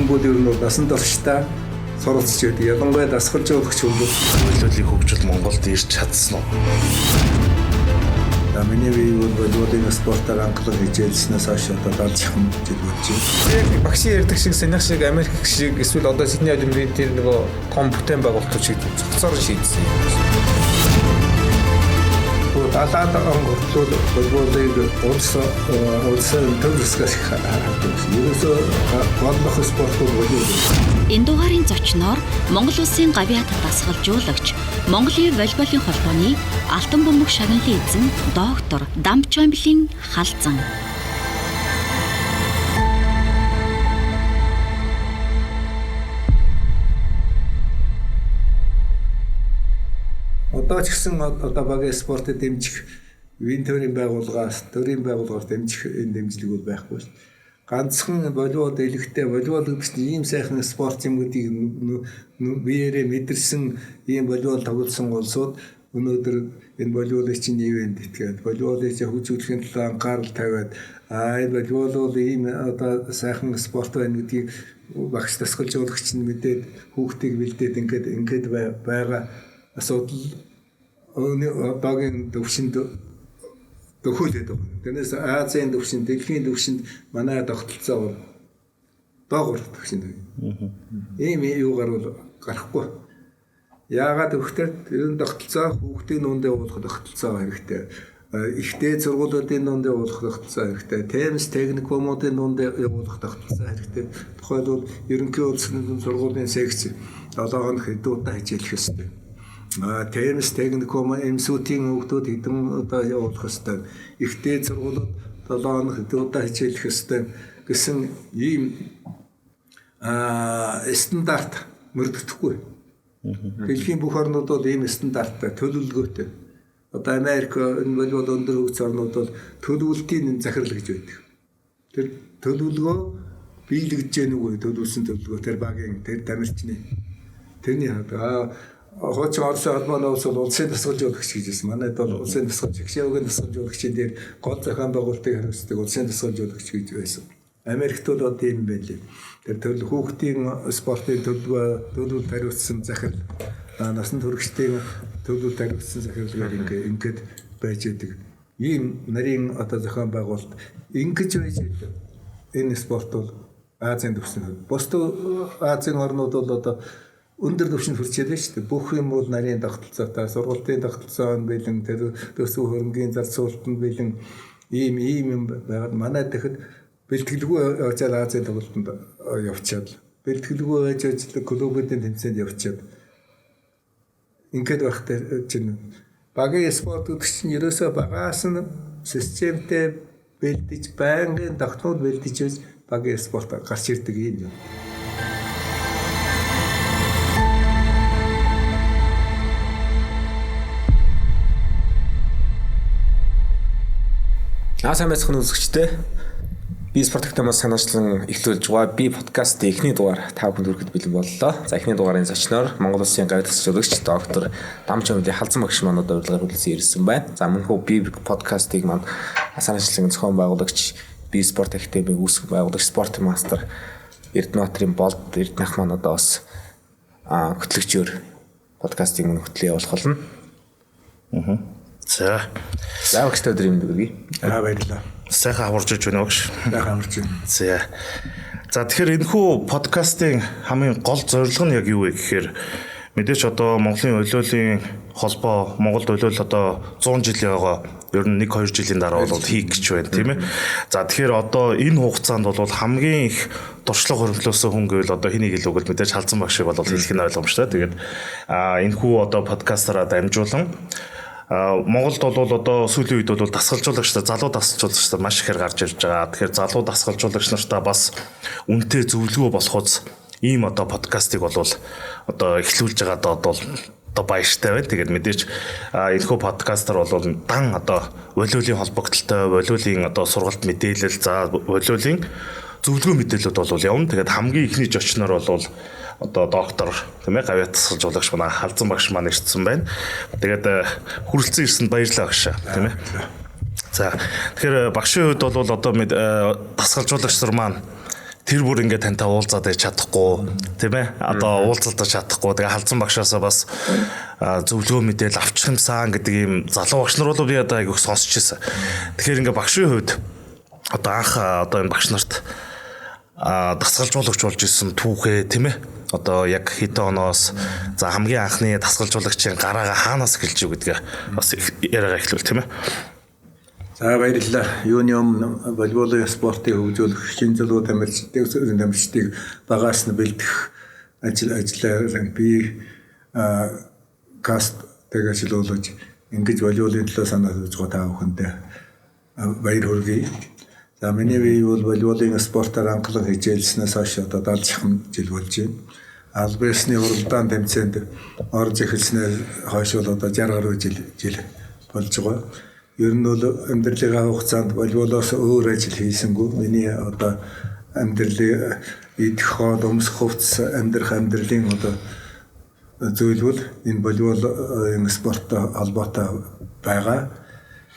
хүмүүд ер нь насан туршдаа суралцж байдаг. Ялангуяа дасгалжуулагч хүмүүс волейболын хөгжил Монголд ирж чадсан уу? За миний бие бол волейболын спортоор анхлан хичээлснээс хойш одоо 70 чихэн жил болж байна. Яг багшийн ярьдаг шиг сэнэх шиг Америк шиг эсвэл одоо Сидней Олимпийн тэр нөгөө том бүтээн байгуулалт шиг цогцоор шийдсэн юм. 70-аад он хүртэл волейболыг улсын төв засгаас их хардаг. Ерөөсөө голлох спорт бол волейбол. Энэ дугаарын зочноор Монгол Улсын гавьяат дасгалжуулагч, Монголын волейболын холбооны Алтан бөмбөг шагналын эзэн доктор Дамчамблийн Халзан. Одоо ч гэсэн одоо багийн спортыг дэмжих вин төрийн байгууллагаас төрийн байгууллагаас дэмжих энэ дэмжлэг бол байхгүй шүү дээ. Ганцхан волейбол элэгтэй волейбол гэдэг чинь ийм сайхан спорт юм гэдгийг биеэрээ мэдэрсэн ийм волейбол тоглосон улсууд өнөөдөр энэ волейболыг чинь ивэнд итгээд волейболыг чинь хөгжүүлэхийн төлөө анхаарал тавиад энэ волейбол бол ийм одоо сайхан спорт байна гэдгийг багш дасгалжуулагч нь мэдээд хүүхдийг бэлдээд ингээд байгаа асуудал одоогийн төвшөнд төхөөлөд байгаа. Тэрнээс Азийн төвшөнд, дэлхийн төвшөнд манай тогтолцоо бол доогуур төвшөнд байна. Ийм юугаар бол гарахгүй. Яагаад гэвэл тэр тогтолцоо хүүхдийн дунд явуулах тогтолцоо хэрэгтэй. Ихтэй сургуулиудын дунд явуулах тогтолцоо хэрэгтэй. Темс техникумуудын дунд явуулах тогтолцоо хэрэгтэй. Тухайлбал ерөнхий улсын сургуулийн секц 7 хоног хэдэн удаа хичээлэх ёстой. Темс техникум МСУ-ийн хүүхдүүд хэдэн удаа явуулах ёстой. Ихтэй сургуулиуд 7 хоног хэдэн удаа хичээлэх ёстой гэсэн ийм стандарт мөрдөгдөхгүй. Дэлхийн бүх орнууд бол ийм стандарттай, төлөвлөгөөтэй. Одоо Америк энэ волейбол өндөр хөгжсөн орнууд бол төлөвлөлтийн захирал гэж байдаг. Тэр төлөвлөгөө биелэгдэж гэнэ үгүй төлөвлөсөн төлөвлөгөө тэр багийн тэр тамирчны. Тэрний хуучин Оросын холбооны улс бол улсын дасгалжуулагч гэж байсан. Манайд бол улсын дасгалжуулагч, явгийн дасгалжуулагчийн дээр гол зохион байгуулалтыг хариуцдаг улсын дасгалжуулагч гэж байсан. Америкт бол одоо тийм байлээ. Тэр төл хүүхдийн спортын төлөвлөгөө, төлөвлөлт хариуцсан захирал, насан туршидын төлөвлөлт хариуцсан захиралгаар ингээд байж байдаг. Ийм нарийн одоо зохион байгуулалт ингэж байж байдаг. Энэ спорт бол Азийн төвшөнд. Бусд Азийн орнууд бол одоо өндөр түвшинд хүрчээд байна шүү дээ. Бүх юм бол нарийн тогтолцоотой, сургалтын тогтолцоо нь бэлэн, тэр төсөв хөрөнгийн зарцуулалт нь бэлэн ийм юм байгаад манай тэгэхэд бэлтгэлгүй очиад Азийн тоглолтод явчаад бэлтгэлгүй байж ажил клубүүдийн тэмцээнд явчаад ингээд байхтай чинь багийн спорт гэдэг чинь ерөөсөө багаас нь системтэй бэлдэж байнгын тогтмол бэлдэж байж багийн спорт гарч ирдэг юм. Сайн байцгаана үзэгчдээ. Би спорт академиас санаачлан эхлүүлж байгаа. Би подкастын эхний дугаар та бүхэнд хүрэхэд бэлэн боллоо. За эхний дугаарын зочноор Монгол Улсын гавь дасгалжуулагч доктор Дамчамблийн Халзан багш маань одоо урилгаар хүрэлцэн ирсэн байна. За мөнхөө би подкастыг маань санаачлан зохион байгуулагч, би спорт академийг үүсгэн байгуулагч, спорт мастер Эрдэнэбаатарын болд Эрдэнэх маань одоо бас хөтлөгчөөр подкастыг мөн хөтлөө явуулах болно. За. За багш та өдрийн мэнд хүргэе. Баярлалаа. Сайхан хаварж иж байна багш. Сайхан хаварж байна. За. За тэгэхээр энэхүү подкастын хамгийн гол зорилго нь яг юу вэ гэхээр мэдээч одоо Монголын волейболын холбоо Монголд волейбол одоо 100 жилийн байгаа ер нь 1-2 жилийн дараа бол хийх гэж байна тийм ээ. За тэгэхээр одоо энэ хугацаанд бол хамгийн их туршлага хөрөнгөлөөсөн хүн гэвэл одоо хэнийг илүү гэвэл мэдээж Халзан багшийг бол хэлэх нь ойлгомжтой. Тэгээд энэхүү одоо подкастаараа дамжуулан Монголд бол одоо сүүлийн үед бол дасгалжуулагч нар, залуу дасгалжуулагч нар маш ихээр гарч ирж байгаа. Тэгэхээр залуу дасгалжуулагч нартаа бас үнэтэй зөвлөгөө болохоос ийм одоо подкастыг бол одоо эхлүүлж байгаад бол одоо баяртай байна. Тэгээд мэдээж энэхүү подкастаар бол дан одоо волейболын холбогдлолтой, волейболын одоо сургалт мэдээлэл, за волейболын зөвлөгөө мэдээлэлүүд бол явна. Тэгээд хамгийн эхний зочноор бол одоо доктор тийм гавьяат дасгалжуулагч манай Халзан багш маань ирсэн байна. Тэгээд хүрэлцэн ирсэнд баярлалаа багш тийм. За тэгэхээр багшийн хувьд бол одоо дасгалжуулагч нар маань Тэр бүр ингээд тантай уулзаад байж чадахгүй тийм ээ. Одоо уулзалтаа чадахгүй. Тэгээ Халзан багшаасаа бас зөвлөгөө мэдээлэл авчих юмсан гэдэг ийм залуу багш нар бол би одоо айгүйх сонсч ирсэн. Тэгэхээр ингээд багшийн хувьд одоо анх одоо энэ багш нарт дасгалжуулагч болж исэн түүхээ тийм ээ. Одоо яг хэдэн оноос за хамгийн анхны дасгалжуулагчийн гараагаа хаанаас эхэлж юу гэдгээ бас яриагаа эхлүүл тийм ээ. За баярлалаа. Юуны өмнө волейболын спортыг хөгжүүлэх, шин залуу тамирчдыг багаас нь бэлдэх ажил ажиллаар би каст тэг ажилуулж ингэж волейболын төлөө санаа зовж байгаа та бүхэндээ баяр хүргэе. За миний бие бол волейболын спортоор анхлан хичээлснээс хойш одоо 70 шахам жил болж байна. Албан ёсны уралдаан тэмцээнд орж эхэлснээс хойш бол одоо 60 гаруй жил болж байгаа. Ер нь бол амьдралын хугацаанд волейболоос өөр ажил хийсэнгүй. Миний одоо амьдралын идэх хоол, өмсөх хувцас, амьдрах амьдралын одоо зүйл бол энэ волейбол энэ спорттой холбоотой байгаа.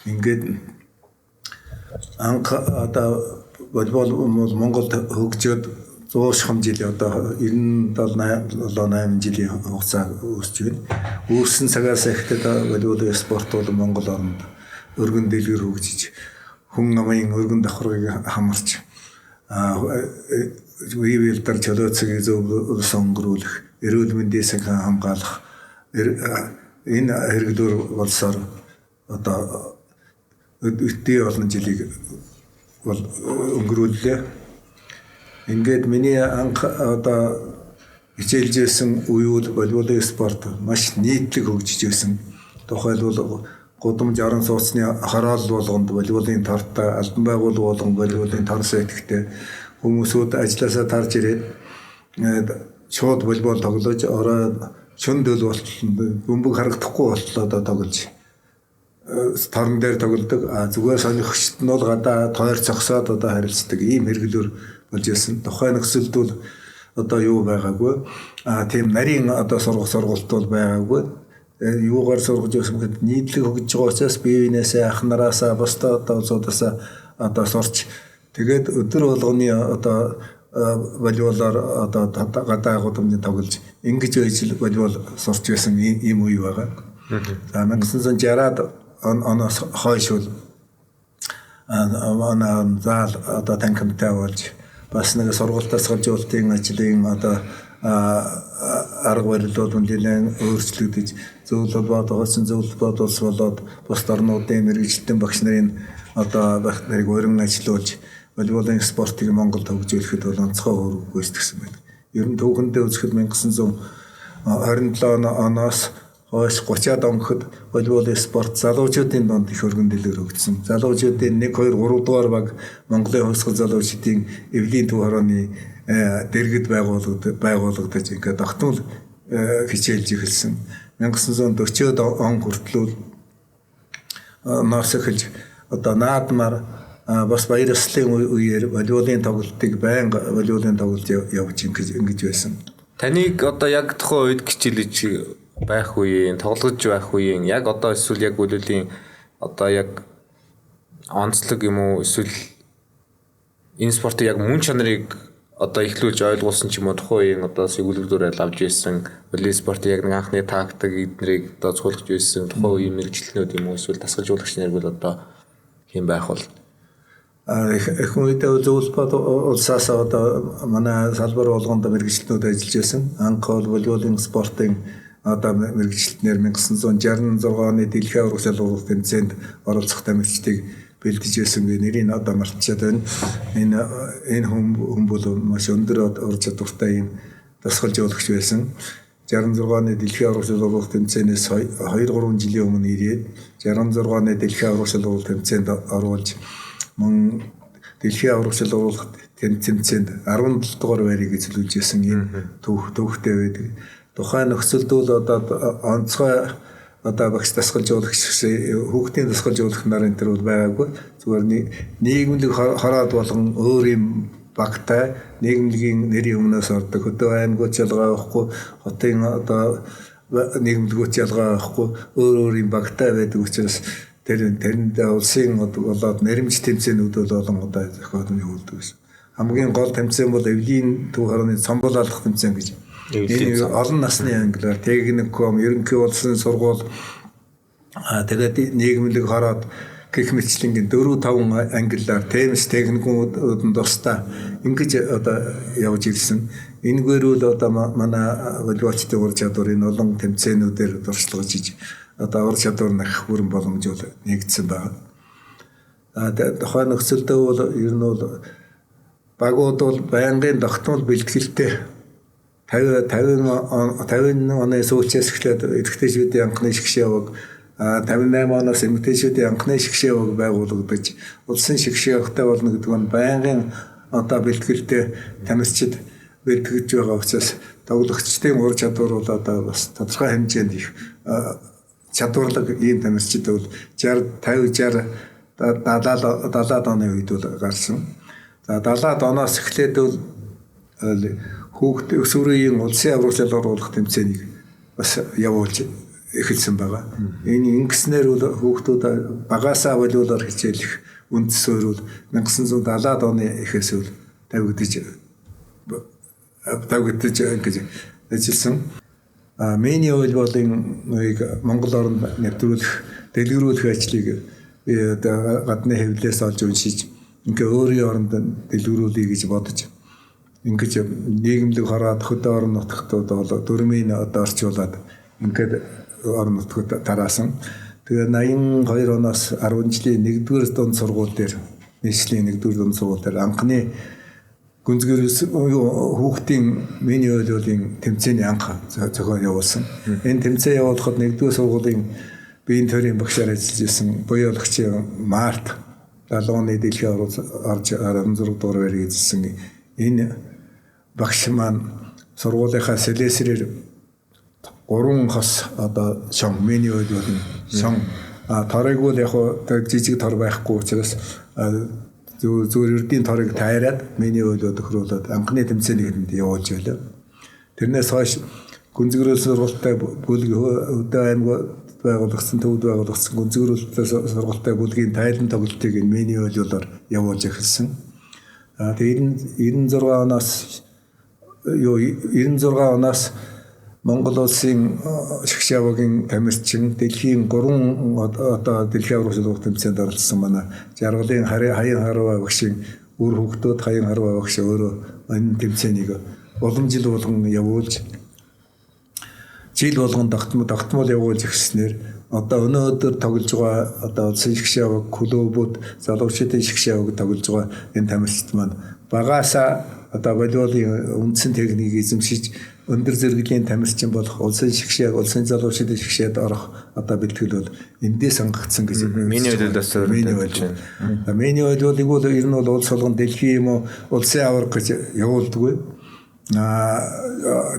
Ингээд анх одоо волейбол бол Монголд хөгжөөд 100 шахам жил одоо 97 8 жилийн хугацаа үүсэж байна. Үүссэн цагаас эхлээд волейболын спорт бол Монгол оронд өргөн дэлгэр хөгжиж хүн амын өргөн давхаргыг хамарч бие биелдэр чөлөө цагийг зөв өнгөрүүлэх, эрүүл мэндийн сайхан хамгаалах энэ хэрэглүүр болсоор одоо өдий олон жилийг бол өнгөрүүллээ. Ингээд миний анх одоо хичээлжсэн үеүл волейболын спорт маш нийтлэг хөгжиж байсан. Тухайлбал гудамж орон сууцны хороол болгонд волейболын тортой, албан байгууллага болгон волейболын тор сэтгэхтэй хүмүүсүүд ажилласаа тарж ирээд шууд волейбол тоглож орой шөн дөл болтол бөмбөг харагдахгүй болтол одоо тоглож торон дээр тоглодог. А зүгээр сонирхогчд нь бол гадаа тойр цогсоод одоо харилцдаг ийм хэрэглүүр болж ирсэн. Тухайн нөхцөлд бол одоо юу байгаагүй. А тийм нарийн одоо сургалт бол байгаагүй. Юугаар сургаж байсан гэхэд нийтлэг хөгжиж байгаа учраас бие биенээсээ ах нараасаа бусдаа одоо улсуудаасаа одоо сурч тэгээд өдөр болгоны одоо волейболоор одоо гадаа гудамжинд тоглож ингэж байж волейбол сурч байсан ийм үе байгаа. За 1960-аад оноос хойш бол оноо заал одоо танхимтай болж бас нэг сургалт дасгалжуулалтын ажлын одоо арга барилууд нэлээд өөрчлөгдөж зөвлөл бод хуучин зөвлөл бод улс болоод бусд орнуудын мэргэжилтэн багш нарын одоо багш нарыг уран ажилуулж волейболын спортыг Монголд хөгжүүлэхэд бол онцгой үүрэг гүйцэтгсэн байна. Ер нь түүхэндээ үзэхэд 1927 оноос хойш 30-аад он гэхэд волейболын спорт залуучуудын дунд их өргөн дэлгэр хөгжсөн. Залуучуудын 1 2 3 дугаар баг Монголын хувьсгал залуучдын эвлийн төв хорооны дэргэд байгуулагдаж ингээд огтмол хичээлж эхэлсэн. 1940-од он хүртэл ноос эхэлж одоо наадмаар бас баяр ёслолын үеэр волейболын тоглолтыг байнга волейболын тоглолт явж ингэж байсан. Таныг одоо яг тухайн үед хичээлж байх үеийн, тоглож байх үеийн яг одоо эсвэл яг волейболын одоо яг онцлог юм уу эсвэл энэ спортын яг мөн чанарыг одоо эхлүүлж ойлгуулсан ч юм уу тухайн үеийн одоо сэгүүлбэрээр авч ирсэн волейбол спортын яг нэг анхны тактик эднэрийг одоо цуулгаж ирсэн тухайн үеийн мэргэжилтнүүд юм уу эсвэл дасгалжуулагч нар бол одоо хэн байх бол их үедээ зөвлөл бод улсаас одоо манай салбар болгонд мэргэжилтнүүд ажиллаж байсан. Анх бол волейболын спортын одоо мэргэжилтнэр 1966 оны дэлхийн аварга шалралт тэмцээнд оролцох тамирчдыг бэлдэж байсан гэ нэрийг одоо мартчихад байна. Энэ хүн бол маш өндөр ур чадвартай юм дасгалжуулагч байсан. 66 оны дэлхийн аварга шалралт тэмцээнээс 2-3 жилийн өмнө ирээд 66 оны дэлхийн аварга шалралт тэмцээнд оруулж мөн дэлхийн аварга шалралт тэмцээнд 17 дугаар байрыг эзэлүүлж байсан ийм түүхтэй байдаг. Тухайн нөхцөлд бол одоо онцгой одоо багш дасгалжуулагч гэсэн хүүхдийн дасгалжуулагч нар энэ төр бол байгаагүй. Зүгээр нийгэмлэг хороод болгон өөр юм багтай нийгэмлэгийн нэрийн өмнөөс ордог. Хөдөө аймагуд ялгаа байхгүй, хотын одоо нийгэмлэгүүд ялгаа байхгүй, өөр өөр юм багтай байдаг учраас тэр тэрэнд улсын болоод нэрмж тэмцээнүүд бол олон удаа зохион явуулдаг гэсэн. Хамгийн гол тэмцээн бол Эвлийн төв хорооны цомбол алах тэмцээн гэж. Энэ олон насны ангилал техникум, ерөнхий улсын сургууль, тэгээд нийгэмлэг хороод гэх мэтчлэнгийн 4-5 ангиллаар темс техникумууд нь тусдаа ингэж одоо явж ирсэн. Энэгээр үл одоо манай волейболчдын ур чадвар энэ олон тэмцээнүүдээр туршлагаж иж одоо ур чадвар нах бүрэн боломж бол нэгдсэн байна. Тухайн нөхцөлдөө бол ер нь бол багууд бол байнгын тогтмол бэлтгэлтэй 50 50 оны сүүлчээс эхлээд эрэгтэйчүүдийн анхны шгшээг 58 оноос эмэгтэйчүүдийн анхны шгшээг байгуулагдаж улсын шгшээгтэй болно гэдэг нь байнгын одоо бэлтгэлтэй тамирчид бэлтгэж байгаа учраас тоглогчдын ур чадвар бол одоо бас тодорхой хэмжээнд их чадварлаг ийм тамирчид бол 60 50 60 70 70 оны үед бол гарсан. За 70-аад оноос эхлээд бол хүүхд өсвөрийн улсын аварга оруулах тэмцээнийг бас явуулж эхэлсэн байгаа. Энэ ингэснээр бол хүүхдүүд багасаа волейболоор хичээлэх үндэс суурь бол 1970-аад оны эхээс бол тавигдаж ингэж ажилласан. Мини волейболын Монгол оронд нэвтрүүлэх, дэлгэрүүлэх ажлыг би одоо гадны хэвлэлээс олж уншиж ингээ өөрийн оронд дэлгэрүүлэе гэж бодож ингэж нийгэмлэг хороод хөдөө орон нутгад бол дөрмийн одоо орчуулад ингээд орон нутгад тараасан. Тэгээ 82 оноос 10 жилийн 1-р дунд сургууль дээр нийслэлийн 1-р дунд сургууль дээр анхны гүнзгийрээс хүүхдийн мини волейболын тэмцээний анх зохион явуулсан. Энэ тэмцээн явуулахад 1-р сургуулийн биеийн төрийн багшаар ажиллаж исэн буян ологчийн Март 70 оны дэлхийн орж 16 дугаар байрыг эзэлсэн энэ багш маань сургуулийнхаа сэлэсрээр 3 хос одоо шон мини волейболын шон торыг бол яг жижиг тор байхгүй учраас зүгээр эрдийн торыг тайраад мини волейбол тохируулаад анхны тэмцээнийг хэрэнд явуулж байлаа. Тэрнээс хойш гүнзгийрүүл сургуультай бүлэг хөдөө аймаг байгуулагдсан, төвд байгуулагдсан гүнзгийрүүлэлтэй сургуультай бүлгийн тайлан тоглолтыг энэ мини волейболоор явуулж эхэлсэн. Тэгээ 96 оноос 96 оноос Монгол улсын шгшэвгийн тамирчин дэлхийн 3 одоо дэлхийн аварга шалралт тэмцээнд оролцсон манай Жаргалын хаян харваа багшийн үр хүүхдүүд хаян харваа багш өөрөө энэ тэмцээнийг улам жил болгон явуулж жил болгон тогтмол явуулж эхэлснээр одоо өнөөдөр тоглож байгаа одоо улсын шгшэвг клубүүд залуучуудын шгшэвг тоглож байгаа энэ тамирчид маань багаасаа одоо волейболын үндсэн техникийг эзэмшиж өндөр зэрэглэлийн тамирчин болох улсын шгшээг улсын залуучуудын шгшээд орох одоо бэлтгэл бол эндээс сонгогдсон гэж миний волейболоос миний волейбол. Миний волейболыг бол ер нь бол улс болгон дэлхийн юм уу улсын аварга гэж явуулдаггүй.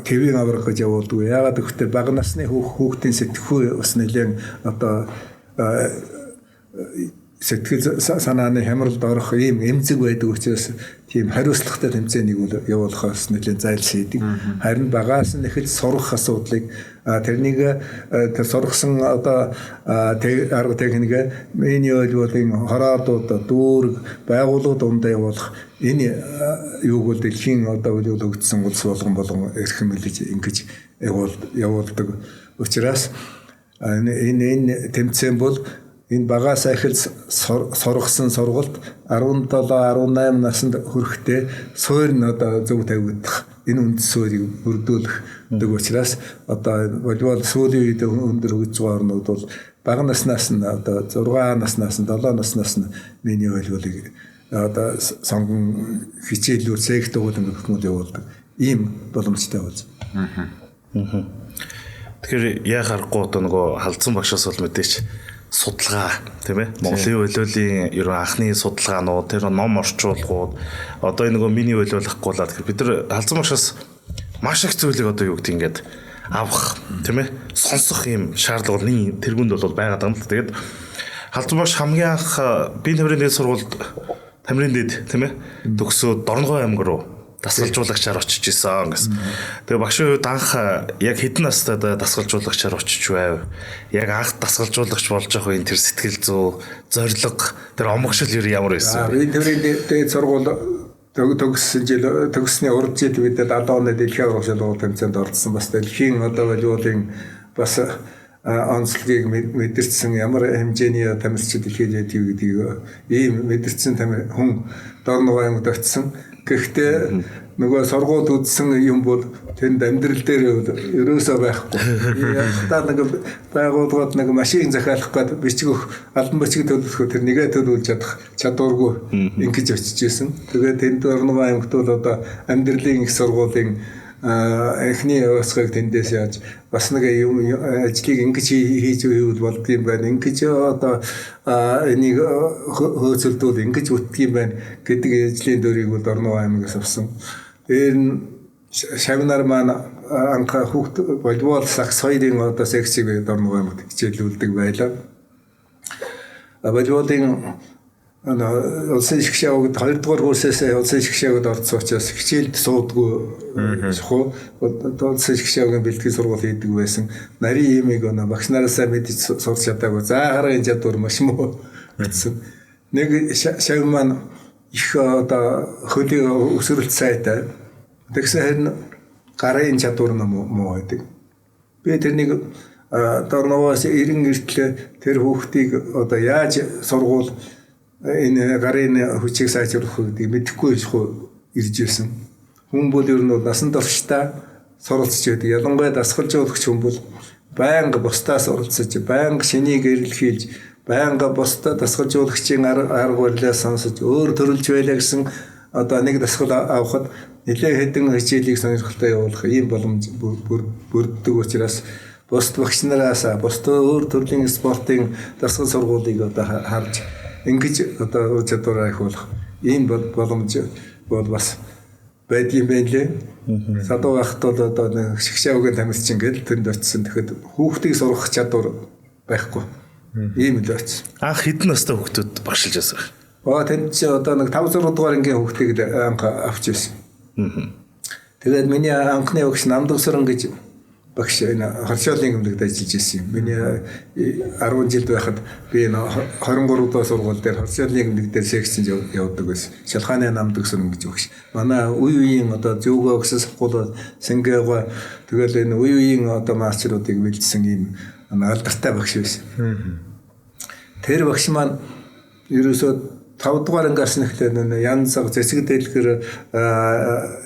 Твийн аварга гэж явуулдаггүй. Яагаад гэвэл бага насны хүүхдийн сэтгхүү бас нэлээд одоо сэтгэл санааны хямралд орох ийм эмзэг байдаг учраас тийм хариуцлагатай тэмцээнийг бол явуулахаас нэлээд зайлсхийдэг. Харин багаас нь эхэлж сурах асуудлыг тэрнийг сургасан одоо арга техникээ миний волейболын хороодууд, дүүрэг, байгууллагууд дундаа явуулах энэ юуг бол дэлхийн одоо волейбол хөгжсөн улс болгон эрхэмлэж ингэж явуулдаг учраас энэ тэмцээн бол энэ багаас эхэлж сургасан сургалт 17 18 наснд хүрэхдээ суурь нь одоо зөв тавигдах энэ үндэс суурийг бүрдүүлэх учраас одоо волейбол сүүлийн үед өндөр хөгжиж байгаа орнууд бол бага наснаас нь одоо 6 наснаас нь 7 наснаас нь миний волейболыг одоо сонгон хичээллүүр цех дугуйлан гэх мэт явуулдаг ийм боломжтой болж байна. Тэгэхээр яа харахгүй одоо нөгөө халдсан багшаас бол мэдээч судалгаа тийм ээ Монголын волейболын ерөн анхны судалгаанууд тэр ном орчуулгууд одоо энэ нөгөө мини волейбол ахгуулаад тэгэхээр бид нар халдсан багшаас маш их зүйлийг одоо юу гэдэг ингээд авах тийм ээ сонсох юм шаардлага бол нэг тэргуунд бол байгаад байгаа юм л. Тэгээд халдсан багш хамгийн анх биеийн тамирын дээд сургуульд тамирын дээд тийм ээ төгсөөд Дорногов аймаг руу дасгалжуулагчаар очиж исэн гэсэн. Тэгээ багшийн хувьд анх яг хэдэн настай дасгалжуулагчаар очиж байв? Яг анх дасгалжуулагч болж явах үеийн тэр сэтгэл зүй, зорилго, тэр омгшил юу ямар байсан бэ? Би тэрийн дээд сургууль Төгссөн жил төгссөний урд жил бид 70 оны дэлхийн аварга шалгуур тэмцээнд оролцсон. Бас дэлхийн одоо волейболын бас онцлогийг мэдэрсэн, ямар хэмжээний тамирчид дэлхийд байдаг гэдгийг ийм мэдэрсэн хүн Дорногов аймагт очсон. Гэхдээ нөгөө сургууль үзсэн юм бол тэнд амьдрал дээр ерөөсөө байхгүй. Ягтаа нэг байгууллагад нэг машин захиалах гээд бичиг өгөх, албан бичиг төлөвлөхөөр тэр нэгэ төлөвлөж чадах чадваргүй ингэж очиж исэн. Тэгээд тэнд Дорногов аймагт бол одоо амьдралын их сургуулийн эхний явуулсгыг тэндээс яаж бас нэг юм ажлыг ингэж хийж хийвэл болдгийм байна. Ингэж одоо энийг хөөцөлдвөл ингэж бүтдгийм байна гэдэг ажлын дөрийг бол Дорногов аймагаас авсан. Дээр нь шавнар маань анх хүүхд волейбол сакс хоёрын одоо секцийг Дорногов аймагт хичээлүүлдэг байлаа. Волейболын улсын шгшээгд 2 дугаар курсээс улсын шгшээгд орсон учраас хичээлд суудгүй шахуу улсын шгшээгийн бэлтгэл сургууль хийдэг байсан. Нарийн имийг багш нараасаа мэдэж сурч чадаагүй. За харын чадвар маш муу гэсэн. Нэг шав маань их одоо хөлийн өсвөрлөлт сайтай. Тэгсэн харин гарын чадвар нь муу байдаг. Би тэрнийг Дорновоос 90 эртлээ тэр хүүхдийг одоо яаж сургуул энэ гарын хүчийг сайжруулах гэдгийг мэдэхгүй шахуу ирж ирсэн. Хүн бол ер нь насан туршдаа суралцж байдаг. Ялангуяа дасгалжуулагч хүн бол байнга бусдаа суралцж, байнга шинийг эрэлхийлж, байнга бусдаа дасгалжуулагчийн арга барилаа сонсож, өөр төрөлж байлаа гэсэн одоо нэг дасгал авахад нэлээд хэдэн хичээлийг сонирхолтой явуулах ийм боломж бүрддэг учраас бусд багш нараас бусд өөр төрлийн спортын дасгал сургуулийг одоо харж ингэж одоо ур чадвараа их болох ийм боломж бол бас байдгийн байх лээ. Садуу байхад бол одоо нэг шгшээгийн тамирчин гэл тэнд очисон. Тэгэхэд хүүхдийг сургах чадвар байхгүй. Ийм л очсон. Анх хэдэн настай хүүхдүүд багшилж байсан бэ? Тэнд чи одоо нэг 5 6 дугаар ангийн хүүхдийг анх авч ирсэн. Тэгээд миний анхны багш Намдагсаран гэж багш энэ хоршоолын гэмлэгт ажиллаж ирсэн юм. Миний 10 жилд байхад би энэ 23 дугаар сургууль дээр хоршоолын гэмлэг дээр секцэнд явдаг байсан. Шалхааны Намдагсаран гэж багш. Манай үе үеийн одоо зөөгөө өгсөн сургуулиуд Сэнгээгөө тэгэл энэ үе үеийн одоо мастеруудыг бэлдсэн ийм алдартай багш байсан. Тэр багш маань ерөөсөө 5 дугаар ангиас нэхлээ янз зэцэг дэлгэр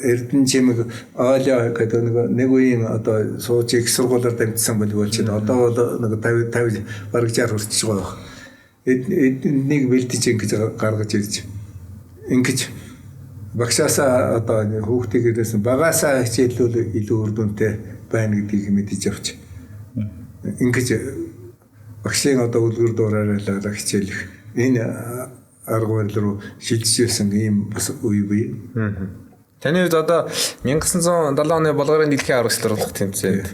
Эрдэнэ чимэг Оля гэдэг нэг үеийн одоо сууж их сургуулиар дамжсан боловч одоо бол нэг 50 50 бараг 60 хүрчихэж байгаа байх. Эднийг бэлдэж ингэж гаргаж ирж ингэж багшаасаа одоо хүүхдийг ирсэн багасаа хичээлүүл илүү үр дүнтэй байна гэдгийг мэдэж авч ингэж багшийн одоо үлгэр дуураарлаа хичээлэх энэ арга барил руу шилжижсэн ийм бас үе бий. Таны хувьд одоо 1970 оны Болгарын дэлхийн аварга шалралт тэмцээнд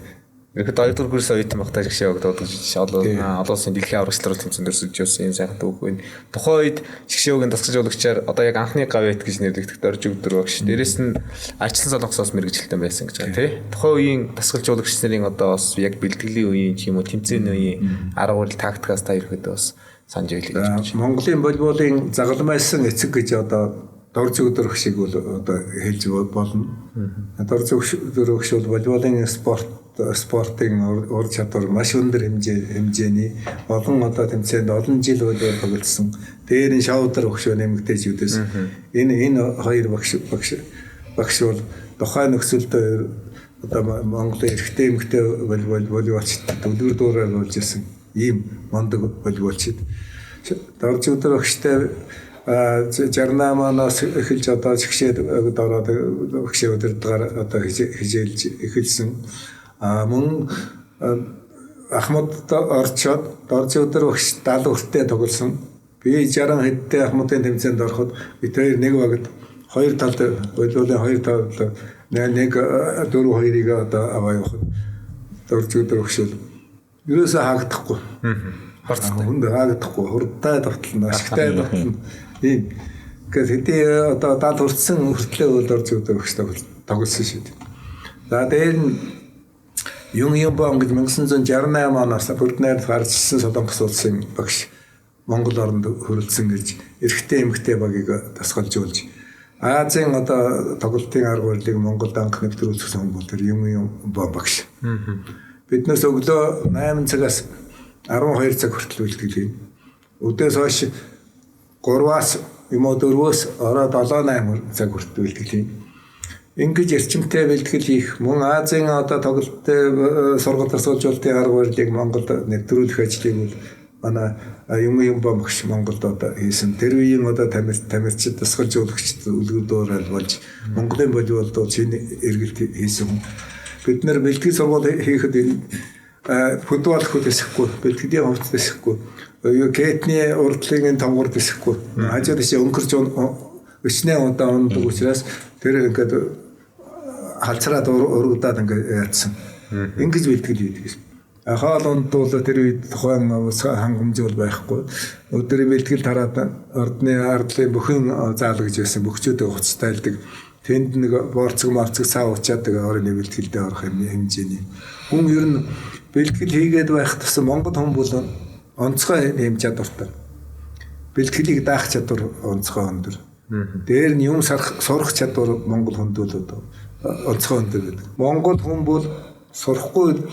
ерхэд 2 дугаар курс оюутан байхдаа шгшээг дуудаж олон улсын дэлхийн аварга шалралт тэмцээнд өрсөлдөж байсан юм сайхан түүх байна. Тухайн үед шгшээгийн дасгалжуулагчаар одоо яг анхны гавьяат гэж нэрлэгдэх Дорж Өгдөр багш. Дээрээс нь Арчлан Солонгосоос мэргэжилтэн байсан гэж байгаа тий. Тухайн үеийн дасгалжуулагч нарын одоо бас яг бэлтгэлийн үеийн ч юм уу тэмцээний үеийн арга барил тактикаас та ерхэд бас санаж байлаа гэж байна. Монголын волейболын загалмайсан эцэг гэж одоо Дорж Өгдөр багшийг бол одоо хэлж болно. Дорж Өгдөр багш бол волейболын спортын ур чадвар маш өндөр хэмжээний олон одоо тэмцээнд олон жил волейбол тоглосон. Дээр нь шоудар багш нэмэгдэж үдээс энэ хоёр багш бол тухайн нөхцөлдөө одоо Монголын эрэгтэй эмэгтэй волейболчид үлгэр дуурайл болж исэн ийм мундаг волейболчид. Дорж Өгдөр багштай 68 оноос эхэлж одоо шгшээд ороод багшийн удирдлагаар одоо хичээлж эхэлсэн. Мөн Ахмад орчоод Дорж Өгдөр багш 70 хүртээ тоглосон. Би 60 хэдтэй Ахмадын тэмцээнд ороход бид хоёр нэг багт хоёр талд волейболын хоёр талд нэг 4 2-ыг одоо аваа явахад Дорж Өгдөр багш бол ерөөсөө хаагдахгүй. Хурдтай. Хүнд хаагдахгүй. Хурдтай довтлно, ашигтай довтлно. Ийм. Тэгэхээр хэдий одоо 70 хүртсэн хүртлээ бол Дорж Өгдөр багш тоглосон шүү дээ. За дээр нь Юн Юмбон гэж 1968 оноос Бүрднээр гарчсан Солонгос улсын багш Монгол оронд хөрөлдсөн гэж эрэгтэй эмэгтэй багийг дасгалжуулж Азийн одоо тоглолтын арга барилыг Монголд анх нэвтрүүлсэн хүн бол тэр юм багш. Биднээс өглөө 8 цагаас 12 цаг хүртэл бэлтгэл хийнэ. Өдөөс хойш 3-аас юм уу 4-өөс орой 7 8 цаг хүртэл бэлтгэл хийнэ. Ингэж эрчимтэй бэлтгэл хийх мөн Азийн одоо тоглолтын сургалт дасгалжуулалтын арга барилыг Монголд нэвтрүүлэх ажлыг бол манай юм багш Монголд одоо хийсэн. Тэр үеийн одоо тамирчид дасгалжуулагчид үлгэр дуурайл болж Монголын волейболд бол шинэ эргэлт хийсэн хүн. Бид нэр бэлтгэл сургууль хийхэд энэ футбол хөл хэсэхгүй, бэлтгэлийн хувцас хэсэхгүй, кетний урдлын томгор хэсэхгүй. Хажууд тийш өнгөрч өчнөө удаа ундаг учраас тэр ингээд халцраад урагдаад ингээд яатсан. Ингэж бэлтгэл хийдэг гэсэн. Хоол ундуул тэр үед тухайн хангамж бол байхгүй. Өдрийн бэлтгэл тараад ордны ардлын бүхэн заалгаж байсан бөхчүүдээ хуцтайлдаг. Тэнд нэг борцог марцог цаа уучаад тэгээ орны бэлтгэлдээ орох юм хэмжээний. Хүн ер нь бэлтгэл хийгээд байх тусам Монгол хүн бол онцгой юм чадвартай. Бэлтгэлийг даах чадвар онцгой өндөр. Дээр нь юм сурах чадвар Монгол хүнд бол одоо онцгой өндөр гэдэг. Монгол хүн бол сурахгүй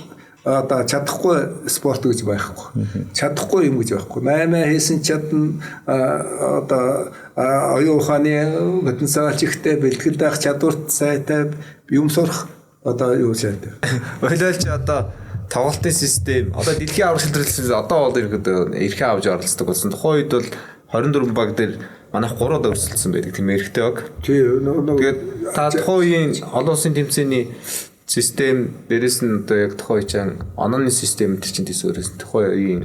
одоо чадахгүй спорт гэж байхгүй. Чадахгүй юм гэж байхгүй. 8 хийсэн чадна одоо оюун ухааны потенциал ихтэй, бэлтгэл даах чадварт сайтай, юм сурах одоо юу сайтай. Волейбол чи одоо тоглолтын систем одоо дэлхийн аварга шилжүүлсэн одоо бол ерөөдөө эрхээ авч оролцдог болсон. Тухайн үед бол 24 баг дээр манайх 3 удаа өрсөлдсөн байдаг тийм эрхтэй баг. Тийм. Тэгээд та тухайн үеийн олон улсын тэмцээний систем дээрээс нь одоо яг тухайн үеийн онооны систем тэр чинь тийс өөрөөс тухайн үеийн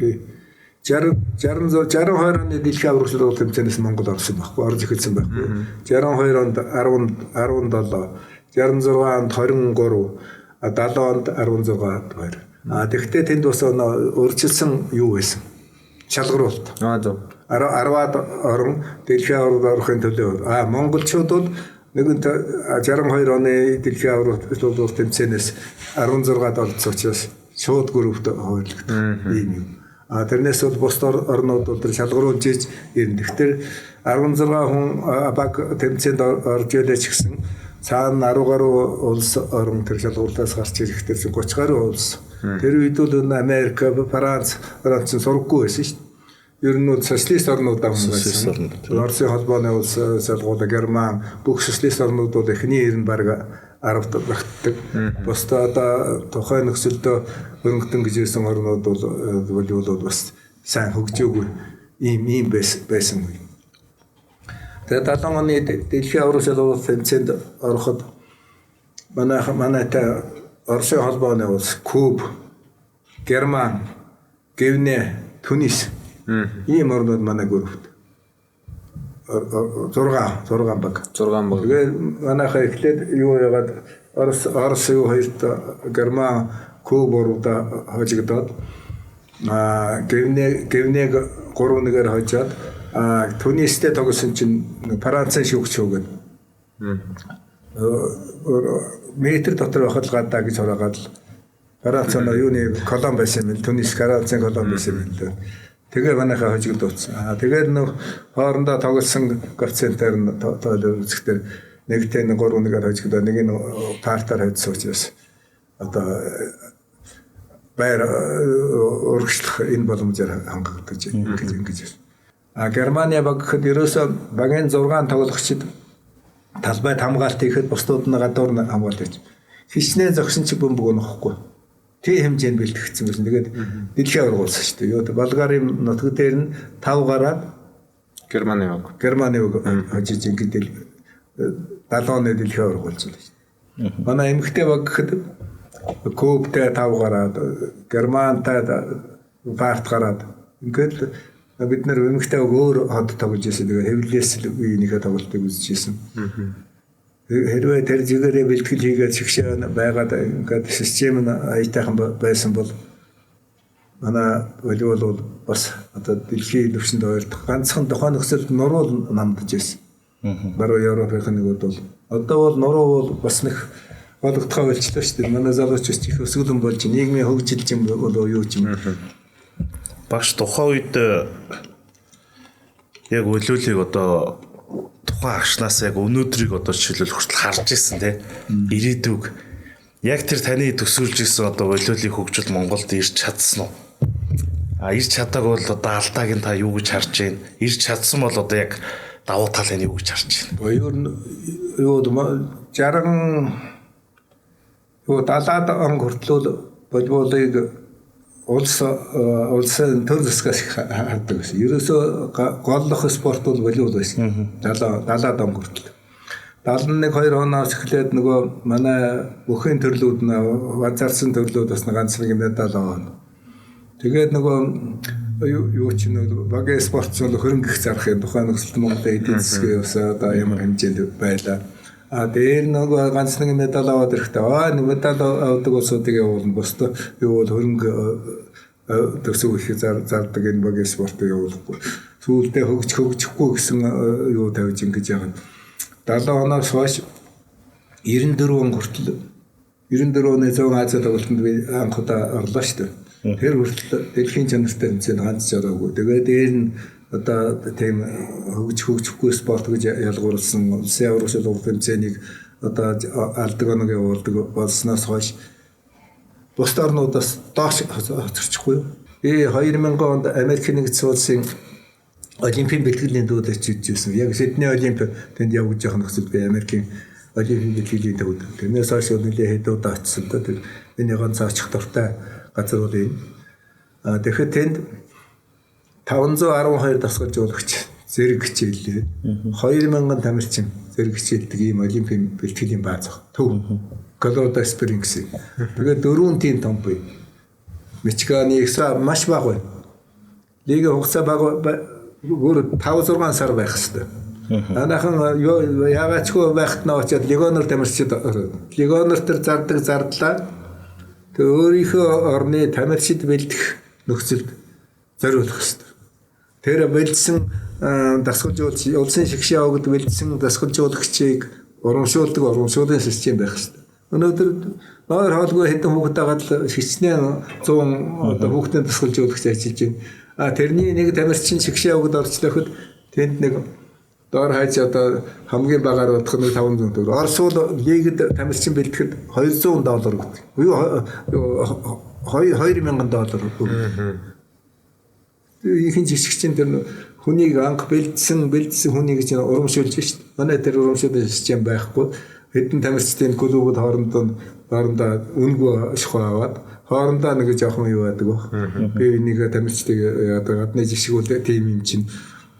60 62 оны дэлхийн аварга шилжүүлэлт тэмцээнээс Монгол орсон байхгүй, орж эхэлсэн байхгүй. 62 онд 10 17, 66 онд 23, 70 онд 16 2. А тэгвэл тэнд бас өөрчилсөн юу байсан? Шалгаруулалт. Зөв. 10-аад орон дэлхийн аваргад орохын төлөө. А монголчууд бол нэгэнт 62 оны дэлхийн аварга шилжүүлэлт тэмцээнээс 16-ад орсон учраас шууд группт хуваарлагдах ийм юм. А тэрнээс бол бусд орнууд бол тэр шалгаруулж иж ирнэ. Тэгэхээр 16 хүн баг тэмцээнд орж илээ ч гэсэн цаана 10 гаруй улс орон тэр шалгуултаас гарч ирэх тэр 30 гаруй улс. Тэр үед бол Америк, Франц, Франц сургаггүй байсан шүү дээ. Ер нь бол социалист орнууд авсан байсан. Оросын холбооны улс шалгуулаа, Герман, бүх социалист орнууд бол эхний ер нь баг 10-д багтдаг. Бусдаа одоо тухайн нөхцөлдөө хөрөнгөтөн гэж хэлсэн орнууд бол волейбол бас сайн хөгжөөгүй ийм байсан үе. Тэгээд 70 оны дэлхийн аварга шалгуулалт тэмцээнд ороход манайтай Оросын холбооны улс, Куб, Герман, Гвинэ, Түнис ийм орнууд манай группт 6 баг. 6 баг. Тэгээд манайхаа эхлээд юу яагаад Орос юу хоёрт Герман, Куб уруудаа хожигдоод Гвинэг 3-1-ээр хожоод Түнистэй тоглосон чинь Францын шүүгч хөөгөөд метр дотор байхад л гадаа гэж хураагаад л Франц нь юуны колон байсан юм л Түнис Францын колон байсан юм л. Тэгээ манайхаа хожигдуулсан. Тэгээд нөх хоорондоо тоглосон коэффициентээр нь тоол үзэхдээ нэгтэй 3-1-ээр хожигдоо, нэг нь партаар хоцсон учраас одоо байр урагшлах энэ боломжоор хангагдаж ингэж байна. А Германы баг гэхэд ерөөсөө багийн 6 тоглогчид талбайд хамгаалт хийхэд бусдууд нь гадуур нь хамгаалт хийж хичнээн зогсон чи бөмбөг унахгүй. Тийм хэмжээнд бэлтгэгдсэн байсан. Тэгээд дэлхийн аварга болсон шүү дээ. Юу Болгарын нутаг дээр нь 5 гараад Германы баг. Германы баг хожиж ингээд 70 оны дэлхийн аварга болсон шүү дээ. Манай эмэгтэй баг гэхэд Кубтэй 5 гараад, Германтай парт гараад ингээд бид нэр эмэгтэй баг өөр хот тоглож байсан. Тэгээд хэвлэлээс үеийнхээ тоглолтыг үзэж байсан. Хэрвээ тэр зүгээрээ бэлтгэл хийгээд шигшээ байгаад ингээд систем нь аятайхан байсан бол манай волейбол бол бас одоо дэлхийн түвшинд ойртох. Ганцхан тухайн нөхцөлд нуруу намдаж байсан. Баруун Европын нэгүүд бол одоо бол нуруу бол бас нэг гологдохоо болчлоо шүү дээ. Манай залуучууд их өсгөлөн болж нийгмийн хөгжил юм болоо юу ч юм. Багш тухайн үед яг волейболыг одоо тухайн Тухайн агшнаас яг өнөөдрийг одоо жишээлбэл хүртэл харж ирсэн те. Ирээдүг яг тэр таны төсөөлж ирсэн одоо волейболын хөгжил Монголд ирж чадсан уу? А ирж чадаагүй бол одоо алдааг нь та юу гэж харж байна? Ирж чадсан бол одоо яг давуу тал нь юу гэж харж байна? Юу юу 60 юу 70-аад он хүртэл волейболыг улсын төр засгаас хардаг байсан. Ерөөсөө голлох спорт бол волейбол байсан. 70-аад он хүртэл. 71 2 оноос эхлээд нөгөө манай бүхэн төрлүүд нь ванцаарсан төрлүүд бас ганц нэг медаль аваад. Тэгээд нөгөө юу ч нөө багийн спорт ч бол хөрөнгө их зарах юм. Тухайн нөхцөлд Монголын эдийн засгийн бас одоо ямар хэмжээнд байлаа. А дээр нөгөө ганц нэг медаль аваад ирэхдээ нэг медаль авдаг улсуудыг явуулна. Бусдад юу бол хөрөнгө төсөв их зардаг энэ багийн спортыг явуулахгүй. Сүүлдээ хөгжихгүй гэсэн юу тавьж ингэж яагаад 70 оноос хойш 94 он хүртэл 94 оны зүүн Азийн тоглолтод би анх удаа орлоо шүү дээ. Тэр хүртэл дэлхийн чанартай тэмцээнд ганц ч ороогүй. Тэгээд дээр нь одоо тийм хөгжихгүй спорт гэж ялгуурласан улсын аварга шалралт тэмцээнийг одоо алдаг оног явуулдаг болсноос хойш бусд орнуудаас доош хоцорчихгүй юу. Би 2000 онд Америк нэгдсэн улсын Олимпийн бэлтгэлийн төвд очиж ирсэн. Яг Сидней Олимп тэнд явж байгаа нөхцөлд би Америкийн Олимпийн бэлтгэлийн төвд. Тэрнээс хойш нэлээ хэд удаа очсон да. Тэр миний ганц очих дуртай газар бол энэ. А тэгэхэд тэнд 512 дасгалжуулагч зэрэг хичээллээ. 2000 тамирчин зэрэг хичээлдэг ийм Олимпийн бэлтгэлийн бааз төв. Колорадо Спрингс. Тэгээд дөрвөн тийм том бий. Мичиганы их маш бага байна. Лигийн хугацаа бага өөр 5 6 сар байх хэвээр. Манайхан яагаачгүй байхад нь очиад легионер тамирчид легионер төр зардаг зардлаа. Тэгээ өөрийнхөө орны тамирчид бэлдэх нөхцөлд зориулах хэвээр. Тэр бэлдсэн дасгалжуулагч улсын шигшээ огд бэлдсэн дасгалжуулагчийг урамшуулдаг урамшуулын систем байх хэвээр. Өнөөдөр нойр хоолгүй хэдэн хүүхэд агаад л хичнээн 100 одоо хүүхдийн дасгалжуулагч ажиллаж байна. А тэрний нэг тамирчин шигшээ огд орчлоход тэнд нэг доор хайж одоо хамгийн багаар бодох нэг 500 төгрөг. Орос бол лигд тамирчин бэлтгэхэд $200 өгдөг. Юу 2000 доллар өгдөг. Ихэнх жишгчин тэр хүнийг анх бэлдсэн хүнийг чинь урамшуулж шít. Манай тэр урамшуулсан систем байхгүй. Хэдэн тамирчдын клубүүд хоорондоо үнэгүй шахуу аваад хоорондоо нэг жоохон юу яадаг баг. Би нэг тамирчдыг яадаг гадны жишгүүл тим юм чинь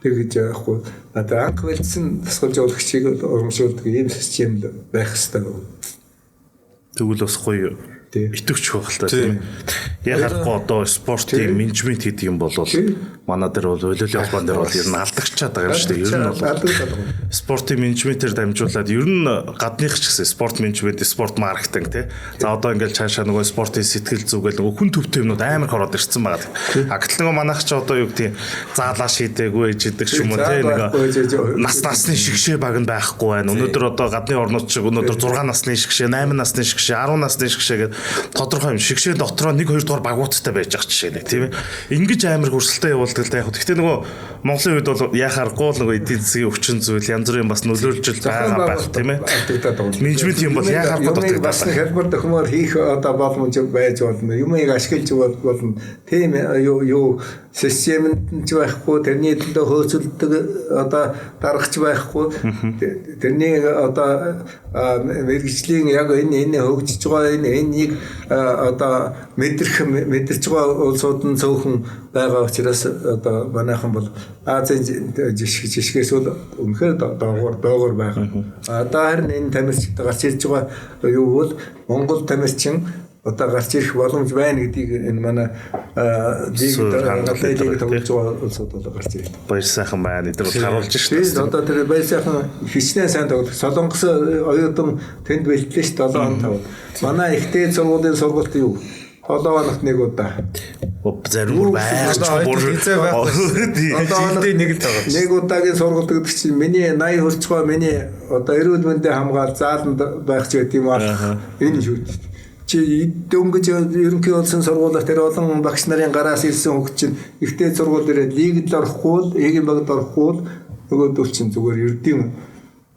тэгж яахгүй. Одоо анх бэлдсэн дасгалжуулагчийг урамшуулдаг ийм систем байх хэрэгтэй. Тэгвэл бас гоё итгэвч байх л та тийм. Яг харахгүй одоо спортын менежмент гэдэг юм бол манай дээр бол волейболын холбоон дээр бол ер нь алдагчаад байгаа юм шүү дээ. Ер нь бол спортын менежментээр дамжуулаад ер нь гадных ч гэсэн спорт менежмент, спорт маркетинг тий. За одоо ингээл цаашаа нөгөө спортын сэтгэл зүй гэл нөгөө хүн төвтэй юмнууд амар хороод ирсэн байгаа. А гэтэл нөгөө манайх ч одоо юу гэдэг заалаа шийдээгүй ээж идэг ч юм уу тий нөгөө насны шигшээ баг нь байхгүй байна. Өнөөдөр одоо гадны орнууд шиг өнөөдөр 6 насны шигшээ, 8 насны шигшээ, 10 насны шигшээ гэдэг тодорхой юм шигшээ дотроо 1 2 дугаар багуудтай байж байгаа жишээ нэг тийм ээ. Ингэж амар хөрсөлтөө явуулдаг л да яг. Гэхдээ нөгөө Монголын үед бол яхааргүй л нөгөө эдийн засгийн өвчин зүйл янз бүрийн бас нөлөөлж байгаа байх тийм ээ. Менежмент юм бол яхааргүй дутагдаад бас хялбар тохимоор хийх одоо боломж байж болно. Юмыг ашиглаж болно. Тийм юу системэнд ч байхгүй, тэрний төлөө хөөцөлдөг одоо даргач байхгүй. Тэрний одоо мэргэжлийн яг энэ хөгжиж байгаа энэ энийг одоо мэдэрч байгаа улсууд нь цөөхөн байгаа учраас одоо манайхан бол Азийн жишгээс бол үнэхээр доогуур байгаа. Одоо харин энэ тамирчид гарч ирж байгаа юу бол Монгол тамирчин одоо гарч ирэх боломж байна гэдгийг энэ манай лиг гадны лиг тоглож байгаа улсууд бол гарч ирж байна. Баяр сайхан байна. Эдгээр бол харуулж шүү дээ. Одоо тэр баяр сайхан хичнээн сайн тоглох. Солонгос оюутан тэнд бэлтлээ шүү 7 хоног. Манай ихтэй сургуулийн сургалт юу? 7 хоногт нэг удаа. Зарим бүр байх ч бүр жилдээ нэг л тоглож. Нэг удаагийн сургалт гэдэг чинь миний 80 хүрч байгаа миний одоо эрүүл мэндийн хамгаал зааланд байх ч гэдэг юм аа. Энэ шүү дээ. Чи дөнгөж ерөнхий улсын сургуулиар тэр олон багш нарын гараас ирсэн хүүхд чинь ихтэй сургууль дээрээ лигд орохгүй л, эгийн багт орохгүй л нөгөөдөл чинь зүгээр ердийн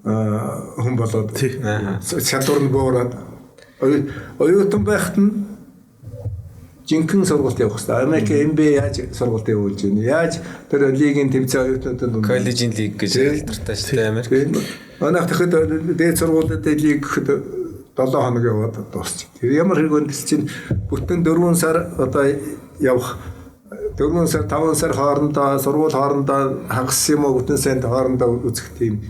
хүн болоод чадвар нь буураад оюутан байхад нь жинхэнэ сургалт явах хэрэгтэй. Америк NBA яаж сургалт явуулж байна? Яаж тэр лигийн тэмцээн оюутнуудад коллежийн лиг гэж алдартай шүү дээ Америк. Манайх тэгэхэд дээд сургуулиудын лиг гэхэд 7 хоног яваад дуусчих. Тэр ямар хэрэг өндөс чинь бүтэн 4 сар одоо явах 4 сар 5 сар хоорондоо сургууль хоорондоо хагас юм уу бүтэн сайнд хоорондоо үзэх тийм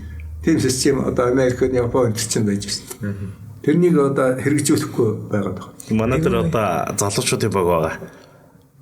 систем одоо Америкт, Японд чинь байж байна. Тэрнийг одоо хэрэгжүүлэхгүй байгаад байна. Манай дээр одоо залуучуудын баг байгаа.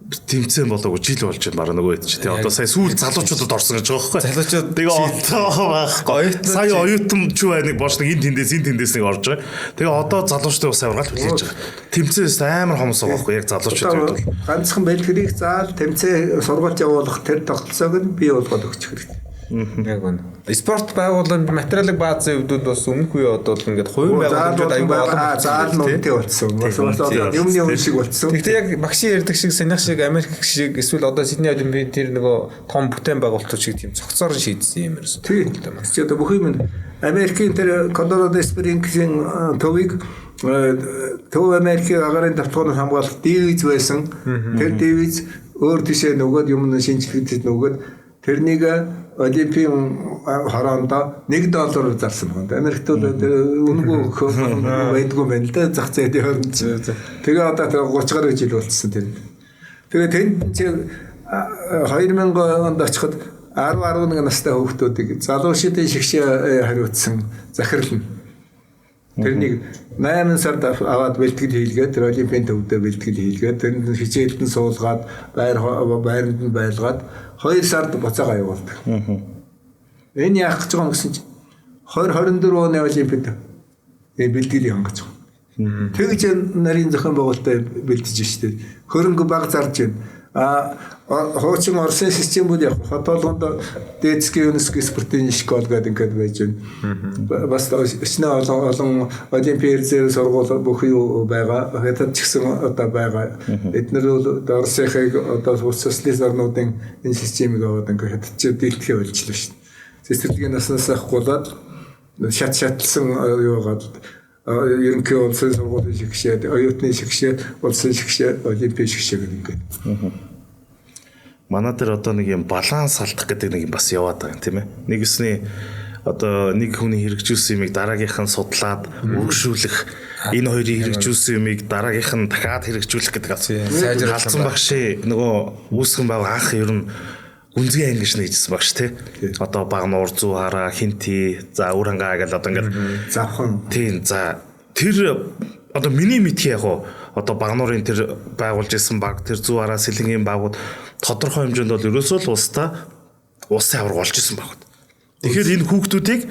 Тэмцээн болоогүй жил болж байна бараг нөгөө хэд чи тий. Одоо сая сүүл залуучуудад орсон гэж байгаа байхгүй. Залуучууд тэгээ одоо байхгүй. Сая оюутан ч бай нэг бош нэг энэ тэндээс нэг орж байгаа. Тэгээ одоо залуучдын ус аваргаал хүлээж байгаа. Тэмцээнээс амар хомс байгаа байхгүй яг залуучууд үед бол. Ганцхан бэлтгэлийг заал тэмцээн сургалт явуулах тэр тогтолцоог нь бий болгоод өгчих хэрэгтэй. Яг үнэ. Спорт байгууллагын материалын баазын хувьд бас өмнөх үе одоо л ингээд хувийн байгууламжууд аягүй олон заал нь үнэтэй болсон. Бас юмны үн шиг болсон. Гэхдээ яг багшийн ярьдаг шиг санийх шиг Америк шиг эсвэл одоо Сидней Олимпийн тэр нөгөө том бүтээн байгуулалтууд шиг тийм цогцоор нь шийдсэн юм ерөөсөө. Тийм. Чи одоо бүх юм Америкийн тэр Колорадо Спрингсийн төвийг Төв Америкийн агарын давталгаанаас хамгаалах дивиз байсан. Тэр дивиз өөр тишээ нөгөөд юм шинжлэгдэж нөгөөд тэрнийг Олимпийн хороондоо $1 зарсан байна. Америкт бол үнэгүй байдгүй юм байна л да зах зээлийн хооронд. Тэгээ одоо тэр 30 гаруй жил болчихсон тэр. Тэгээ тэнд чи 2000 онд очиход 10 11 настай хүүхдүүдийг залуучдын шигшээ хариуцсан захирал нь тэрнийг 8 сард аваад бэлтгэл хийлгээд тэр Олимпийн төвдөө бэлтгэл хийлгээд тэрэнд хичээлд нь суулгаад байранд нь байлгаад 2 сард буцаага явуулдаг. Энэ яах гэж байгаа юм гэсэн чинь 2024 оны Олимпиад бэлтгэлийг хангаж байгаа. Тэгж нарийн зохион байгуулалтаа бэлтэж штэ. Хөрөнгө баг зарж байна. А хуучин Оросын системүүд яг хот болгонд Детский юнский спортын школ гэдэг ингээд байж байна. Бас өчнөө олон олимпийн резерв сургууль бүх юу байгаа. Хятад ч гэсэн одоо байгаа. Эднэр бол Оросынхыг одоо социалист орнуудын энэ системийг аваад ингээд хятад ч дийлдэхээ болчихлоо шүү дээ. Цэцэрлэгийн наснаас ахгуулаад шат шатлсан юугаад ерөнхий улсын сургуулийн шигшээд, оюутны шигшээд, улсын шигшээ, олимпийн шигшээ гэдэг ингээд. Манай дээр одоо нэг юм баланс алдах гэдэг нэг юм бас яваад байгаа юм тийм ээ. Нэгсний одоо нэг хүний хэрэгжүүлсэн юмыг дараагийнх нь судлаад өргөшүүлэх, энэ хоёрын хэрэгжүүлсэн юмыг дараагийнх нь дахиад хэрэгжүүлэх гэдэг асуулт. Халдсан багшийн нөгөө үүсгэн байг анх ер нь гүнзгий анги гэж нэгжсэн багш тий. Одоо баг нуур зүү хараа хинти за үр хангаа гэл одоо ингээд завхан. Тийм за тэр одоо миний мэдхий яг уу одоо баг нуурын тэр байгуулж исэн баг тэр зүү хараа сэлэнгийн багууд тодорхой хэмжээнд бол ерөөсөө л улстай улсын аварга болж исэн багууд. Тэгэхээр энэ хүүхдүүдийг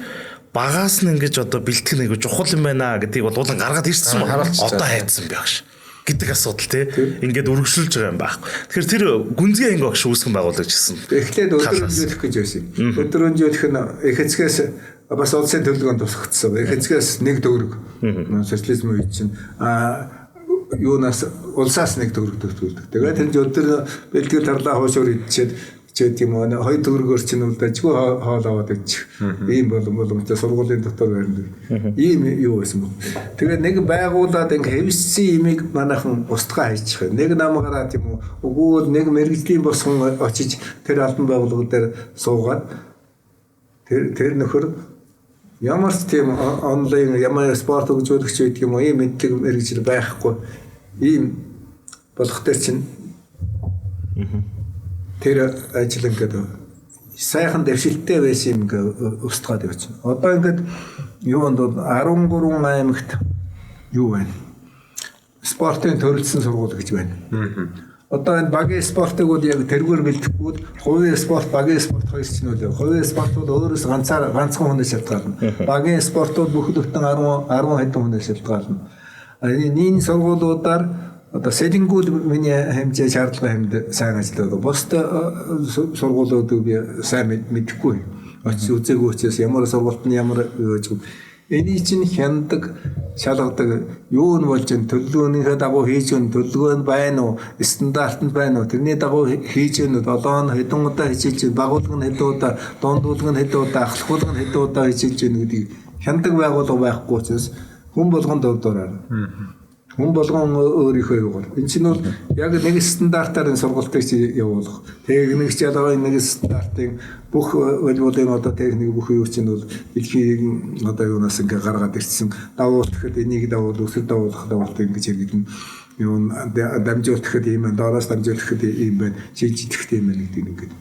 багаас нь ингэж одоо бэлтгэх нэг чухал юм байна гэдгийг бол уулан гаргаад ирсэн байна. Одоо хайцсан багш гэдэг асуудал тий. Ингээд үргэлжлүүлж байгаа юм байхгүй. Тэгэхээр тэр гүнзгий анги багш үүсгэн байгуулагдаж ирсэн. Эхлээд өдөр өнжүүлэх гэж байсан. Өдөр өнжүүлэх нь их эцгээс бас улсын төлөвлөгөөнд тусгагдсан. Их эцгээс 1 төгрөг. Социализм үед чинь юунаас улсаас 1 төгрөг төгсгөлдөг. Тэгээд тэр өдөр бэлтгэл тарлаа хуушуур идчихэд чээд юм уу 2 төгрөгөөр чинь үлдээжгүй хоол аваад идчих. Ийм боломжтой сургуулийн дотор байрна. Ийм юу байсан бэ? Тэгээд нэг байгуулад ингээ хэвссэн имийг манайхан устгаа хайчих. Нэг нам гараад юм уу? Үгүй бол нэг мэргэжлийн босгон очиж тэр албан байгууллага дээр суугаад тэр нөхөр ямар ч тийм онлайн ямар спорт хөгжүүлэгч байдаг юм уу? Ийм мэдлэг мэргэжил байхгүй. Ийм болох дээр чинь тэр ажил ингээд сайхан дэвшилттэй байсан юм ингээд устгаад явчихна. Одоо ингээд юунд бол 13 аймагт юу байна? Спортын төрөлсөн сургууль гэж байна. Одоо энэ багийн спортыг бол яг тэргээр бэлтгэхгүй хувийн спорт, багийн спорт хоёр ч нь үл. Хувийн спорт бол өөрөөс ганцхан хүнээс шалтгаална. Багийн спорт бол бүхэл бүтэн 10 хэдэн хүнээс шалтгаална. Энэ сургуулиудаар одоо сэлэнгүүд миний хэмжээ шаардлага хэмд сайн ажилладаг. Бусд сургуулиудыг би сайн мэдэхгүй. Очиж үзээгүй учраас ямар сургуульд нь ямар юу гэж. Энийг чинь хяндаг, шалгадаг юу нь болж ин төлөвлөгөөнийхөө дагуу хийж өн төлөвлөгөө нь байна уу, стандарт нь байна уу, тэрний дагуу хийж өн 7 хэдэн удаа хичээлж, багуулга нь хэдэн удаа, дундуулга нь хэдэн удаа, ахлахуулга нь хэдэн удаа хичээлж өн гэдгийг хяндаг байгууллага байхгүй учраас хүн болгон дурдураар. Хүн болгон өөрийнхөө юугаар. Энэ чинь бол яг нэг стандартаар энэ сургалтыг явуулах. Техник ялгаа нэг стандартын бүх волейболын одоо техник бүх юу чинь бол дэлхийн одоо юунаас ингээ гаргаад ирсэн. Давуулахад энийг давуул, өсөр давуулах давуулт ингэж хэрэглэн. Юу дамжуулахад ийм байна, доороос дамжуулахад ийм байна, шийдэгдэхэд ийм байна гэдэг ингээд.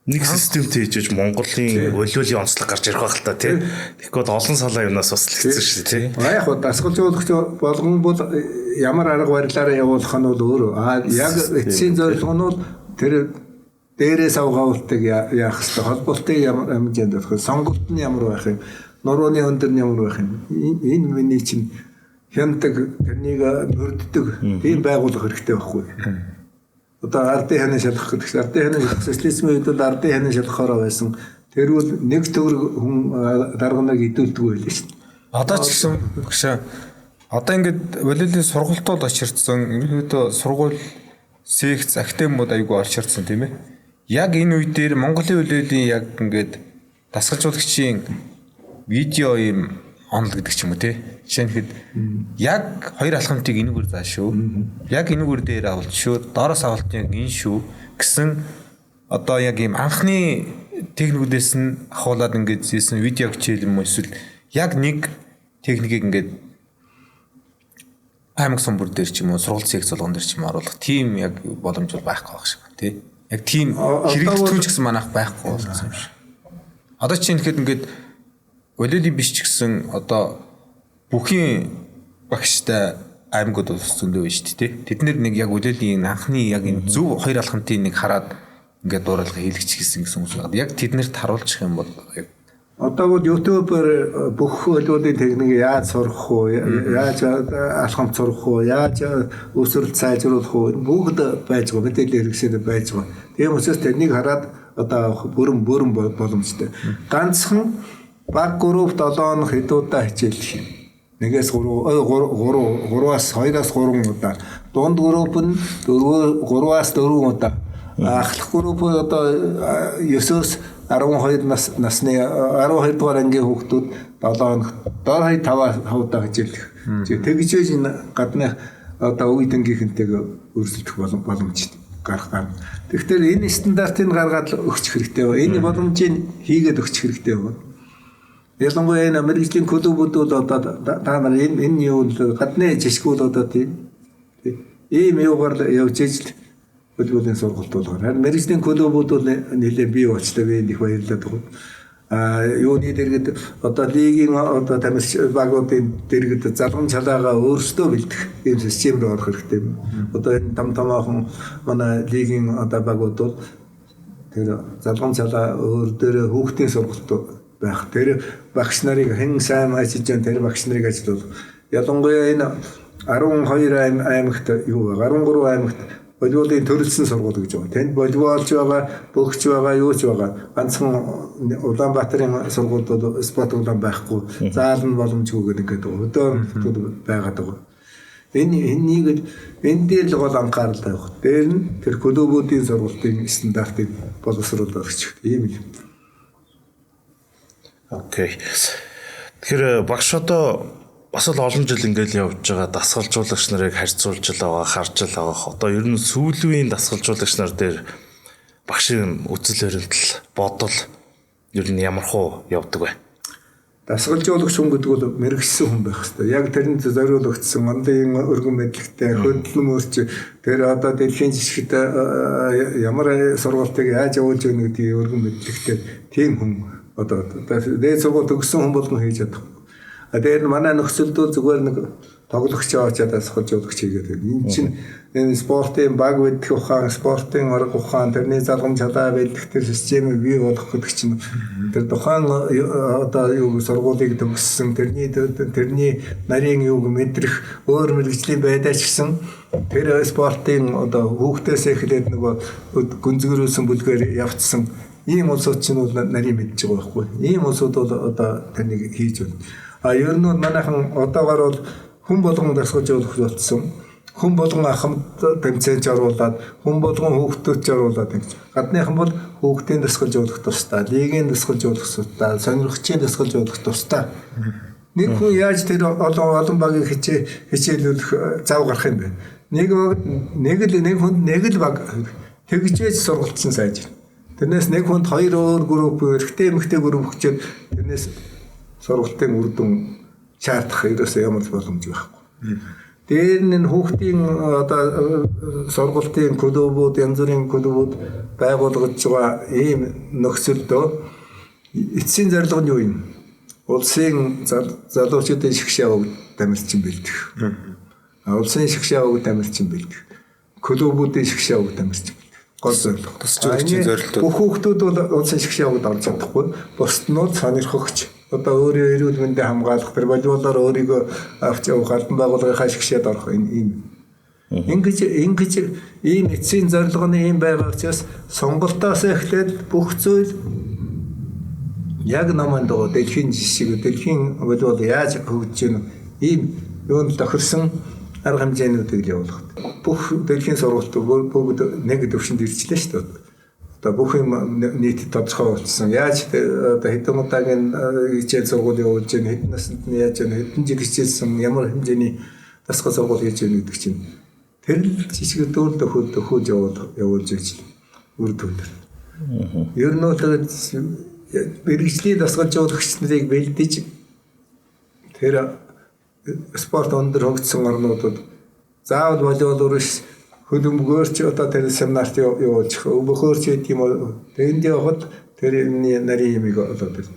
Нэг системтэй хийж Монголын волейболын онцлог гарч ирэх байх л та тий. Тэгэхгүй бол олон салаа юмнаас бас л хэцүү шүү дээ тий. Яг хоо дасгалжуулагч болгон бол ямар арга барилаараа явуулах нь бол өөрөө. А яг эцсийн зорилго нь бол тэр дээрээс авгаалтыг яах хэвээр холболтыг ямар хэмжээнд болох вэ? Сонголт нь ямар байх юм? Нурууны өндөр нь ямар байх юм? Энэ миний чинь хяндаг, тэрнийг мөрддөг тийм байгууллага хэрэгтэй байхгүй. Одоо ардын хянан шалгах гэдэг чинь ардын хянан шалгах социализмын үед бол ардын хянан шалгахаараа байсан. Тэр бол нэг төгрөг хүн дарга нарыг идүүлдэг байлээ шүү дээ. Одоо ч гэсэн багшаа одоо ингээд волейболын сургалтууд очирдсан. Ерөнхийдөө сургууль, секц, академиуд аягүй олширдсан тийм ээ. Яг энэ үе дээр Монголын волейболын яг ингээд дасгалжуулагчийн видео юм онл гэдэг ч юм уу те. Жишээ нь хэд яг хоёр алхамтыг энэгээр заа шүү. Яг энэгээр дээр авалт шүү. Доороос авалт яг энэ шүү гэсэн одоо яг ийм анхны техникүүдээс нь ахуулаад ингээд зээсэн видео хичээл юм уу эсвэл яг нэг техникийг ингээд аймаг сумбар дээр ч юм уу сургууль секц болгон дээр ч юм оруулах тийм яг боломж бол байхгүй байх шиг тий. Яг тийм хэрэглэгдэх ч гэсэн манайх байхгүй болсон юм шиг. Одоо чинь ихэд ингээд волейбол биш ч гэсэн одоо бүхийн багштай аймагуд бас зөндөө байна шүү дээ. Тэд нэг яг волейболын анхны яг энэ зөв хоёр алхамтыг нэг хараад ингээд дууралга хийлгэж гисэн гэсэн үг байна. Яг тэднэрт харуулчих юм бол яг одоо бол YouTube-ээр бүх волейболын техник яаж сурах уу, яаж алхамт сурах уу, яаж өсвөрлөлт сайжруулах уу бүгд байж байгаа. Мэдээлэл хэрэгсэл байж байгаа. Тийм учраас тэрнийг хараад одоо бүрэн бүрэн боломжтой. Ганцхан баг групп 7 хоног хэд удаа хичээлэх юм. 1-ээс 3 3 3-аас 2-аас 3 удаа. Дунд групп нь 4 3-аас 4 удаа. Ахлах групп одоо 9-өөс 12 насны 12 дугаар ангийн хүүхдүүд 7 хоног дор хаяг 5 удаа хичээлэх. Тэгжээж энэ гадны одоо үе тэнгийнхэнтэйг өрсөлдөх боломжтой гарах гарна. Тэгэхээр энэ стандартыг гаргаад өгчих хэрэгтэй байна. Энэ боломжийг хийгээд өгчих хэрэгтэй байна. Ялангуяа энэ мэргэжлийн клубүүд бол одоо та нар энэ юу гадны жишгүүд одоо тийм ийм юугаар явж ижил волейболын сургалт болгоор. Харин мэргэжлийн клубүүд бол нэлээд бий болчлоо, би энд их баярлалаа байгаа. А юуны дэргэд одоо лигийн одоо тамирч багуудын дэргэд залгам чалаагаа өөрсдөө бэлдэх ийм систем рүү орох хэрэгтэй юм. Одоо энэ том томоохон манай лигийн одоо багууд бол тэр залгам чалаа өөр дээрээ хүүхдийн сургалт байх. Тэр багш нарыг хэн сайн ажиллаж байгаа тэр багш нарыг ажилуулах. Ялангуяа энэ 12 аймагт юу вэ? 13 аймагт волейболын төрөлсөн сургууль гэж байгаа. Тэнд волейболч байгаа, бөгч байгаа, юу ч байгаа. Ганцхан Улаанбаатарын сургуульд бол спорт улаан байхгүй. Заал нь боломжгүй гэдэг ингээд өдөө байгаад байгаа. Энэ энийг энэ дээр л гол анхаарал тавих. Дээр нь тэр клубүүдийн сургалтын стандартыг боловсруулах хэрэгтэй. Ийм л. Окей. Тэгэхээр багш одоо бас л олон жил ингээл явж байгаа дасгалжуулагч нарыг харьцуулж л байгаа, харж л байгаа. Одоо ер нь сүүлийн үеийн дасгалжуулагч нар дээр багшийн үзэл баримтал, бодол ер нь ямар хуу явдаг вэ? Дасгалжуулагч хүн гэдэг бол мэргэжсэн хүн байх хэрэгтэй. Яг тэрэнд зориулагдсан онлын өргөн мэдлэгтэй, хөдөлмөрч тэр одоо дэлхийн жишгт ямар сургалтыг яаж явуулж өгнө гэдгийг өргөн мэдлэгтэй тийм хүн одоо дээд сургууль төгссөн хүн болгон хийж чадахгүй. А дээр нь манай нөхцөлд бол зүгээр нэг тоглогч очоод дасгалжуулагч хийгээд байна. Энэ чинь энэ спортын баг бэлдэх ухаан, спортын арга ухаан, тэрний залгам чалаа бэлдэх тэр системийг бий болгох гэдэг чинь тэр тухайн одоо юу сургуулийг төгссөн тэрний нарийн юуг мэдрэх өөр мэргэжлийн байдаач гэсэн тэр спортын одоо хүүхдээс эхлээд нөгөө гүнзгийрүүлсэн бүлгээр явцсан Ийм улсууд чинь бол нарийн мэдж байгаа байхгүй. Ийм улсууд бол одоо тэрнийг хийж байна. А ер нь бол манайхан одоогоор бол хүн болгон дасгалжуулагч болсон. Хүн болгон ахмад тэмцээнч оруулаад, хүн болгон хүүхдүүд ч оруулаад ингэж. Гадныхан бол хүүхдийн дасгалжуулах тусдаа, лигийн дасгалжуулах тусдаа, сонирхчийн дасгалжуулах тусдаа. Нэг хүн яаж тэр олон багийг хичээлүүлэх зав гарах юм бэ? Нэг баг нэг л нэг хүнд нэг л баг тэгжээж сургалтсан сайж. Тэрнээс нэг хүнд хоёр өөр групп, эрэгтэй эмэгтэй групп хүчээд тэрнээс сургалтын үр дүн шаардах ерөөсөө ямар ч боломж байхгүй. Дээр нь хүүхдийн одоо сургалтын клубүүд, янз бүрийн клубүүд байгуулгаж байгаа ийм нөхцөлдөө эцсийн зорилго нь юу юм? Улсын залуучуудын шигшээ тамирчин бэлдэх. Улсын шигшээ тамирчин бэлдэх. Клубүүдийн шигшээ тамирчин бэлдэх. Гол зорилго. Тусч зорилтууд. Бүх хүүхдүүд бол улсын шигшээ орж чадахгүй. Бусд нь бол сонирхогч. Одоо өөрөө эрүүл мэндээ хамгаалах, тэр волейболоор өөрийгөө авч явах, албан байгууллагынхаа шигшээд орох энэ ийм. Ингэж ийм эцсийн зорилго нь ийм байгаа учраас сонголтоос эхлээд бүх зүйл яг намайг дагуу дэлхийн жишг, дэлхийн волейбол яаж хөгжиж гэнэ ийм юунд тохирсон арга хэмжээнүүдийг л явуулах. Бүх дэлхийн сургалт бүгд нэг төвшөнд ирчлээ шүү дээ. Одоо бүх юм нийт тодорхой болсон. Яаж одоо хэдэн удаагийн хичээл сургууль явуулж гэнэ, хэдэн наснд нь яаж гэнэ, хэдэн жил хичээлсэн, ямар хэмжээний дасгал сургууль хийж гэнэ гэдэг чинь тэр л жишг дүүл төхөөл явуулж гэж үр дүн. Ер нь бол мэргэжлийн дасгалжуулагч нарыг бэлдэж тэр спорт өндөр хөгжсөн орнуудад заавал волейбол биш хөлбөмбөгөөр ч одоо тэр семинарт явуулчих, өвөхөөр ч гэдэг юм уу. Тэнд явахад тэр юмны нарийн юмыг олоод ирнэ.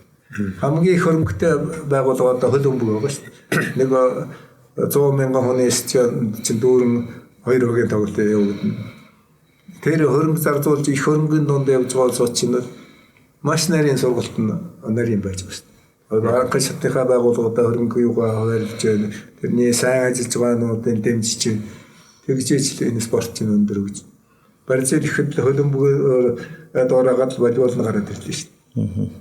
Хамгийн их хөрөнгөтэй байгууллага одоо хөлбөмбөг байгаа шүү дээ. Нэг 100 мянган хүний стадион чинь дүүрэн 2 хогийн тоглолт явагдана. Тэр хөрөнгө зарцуулж их хөрөнгөний дунд явж байгаа улсууд чинь маш нарийн сургалт нь нарийн байж байгаа шүү дээ. Анхны шатныхаа байгууллагуудаа хөрөнгө юугаа хуваарлж байна. Тэрний сайн ажиллаж байгаа нуудын дэмжиж байна. Тэгжээж л энэ спорт чинь өндөр гэж. Бразил ихэд хөлбөмбөгөөр дуурайгаад волейбол нь гараад ирлээ шүү дээ.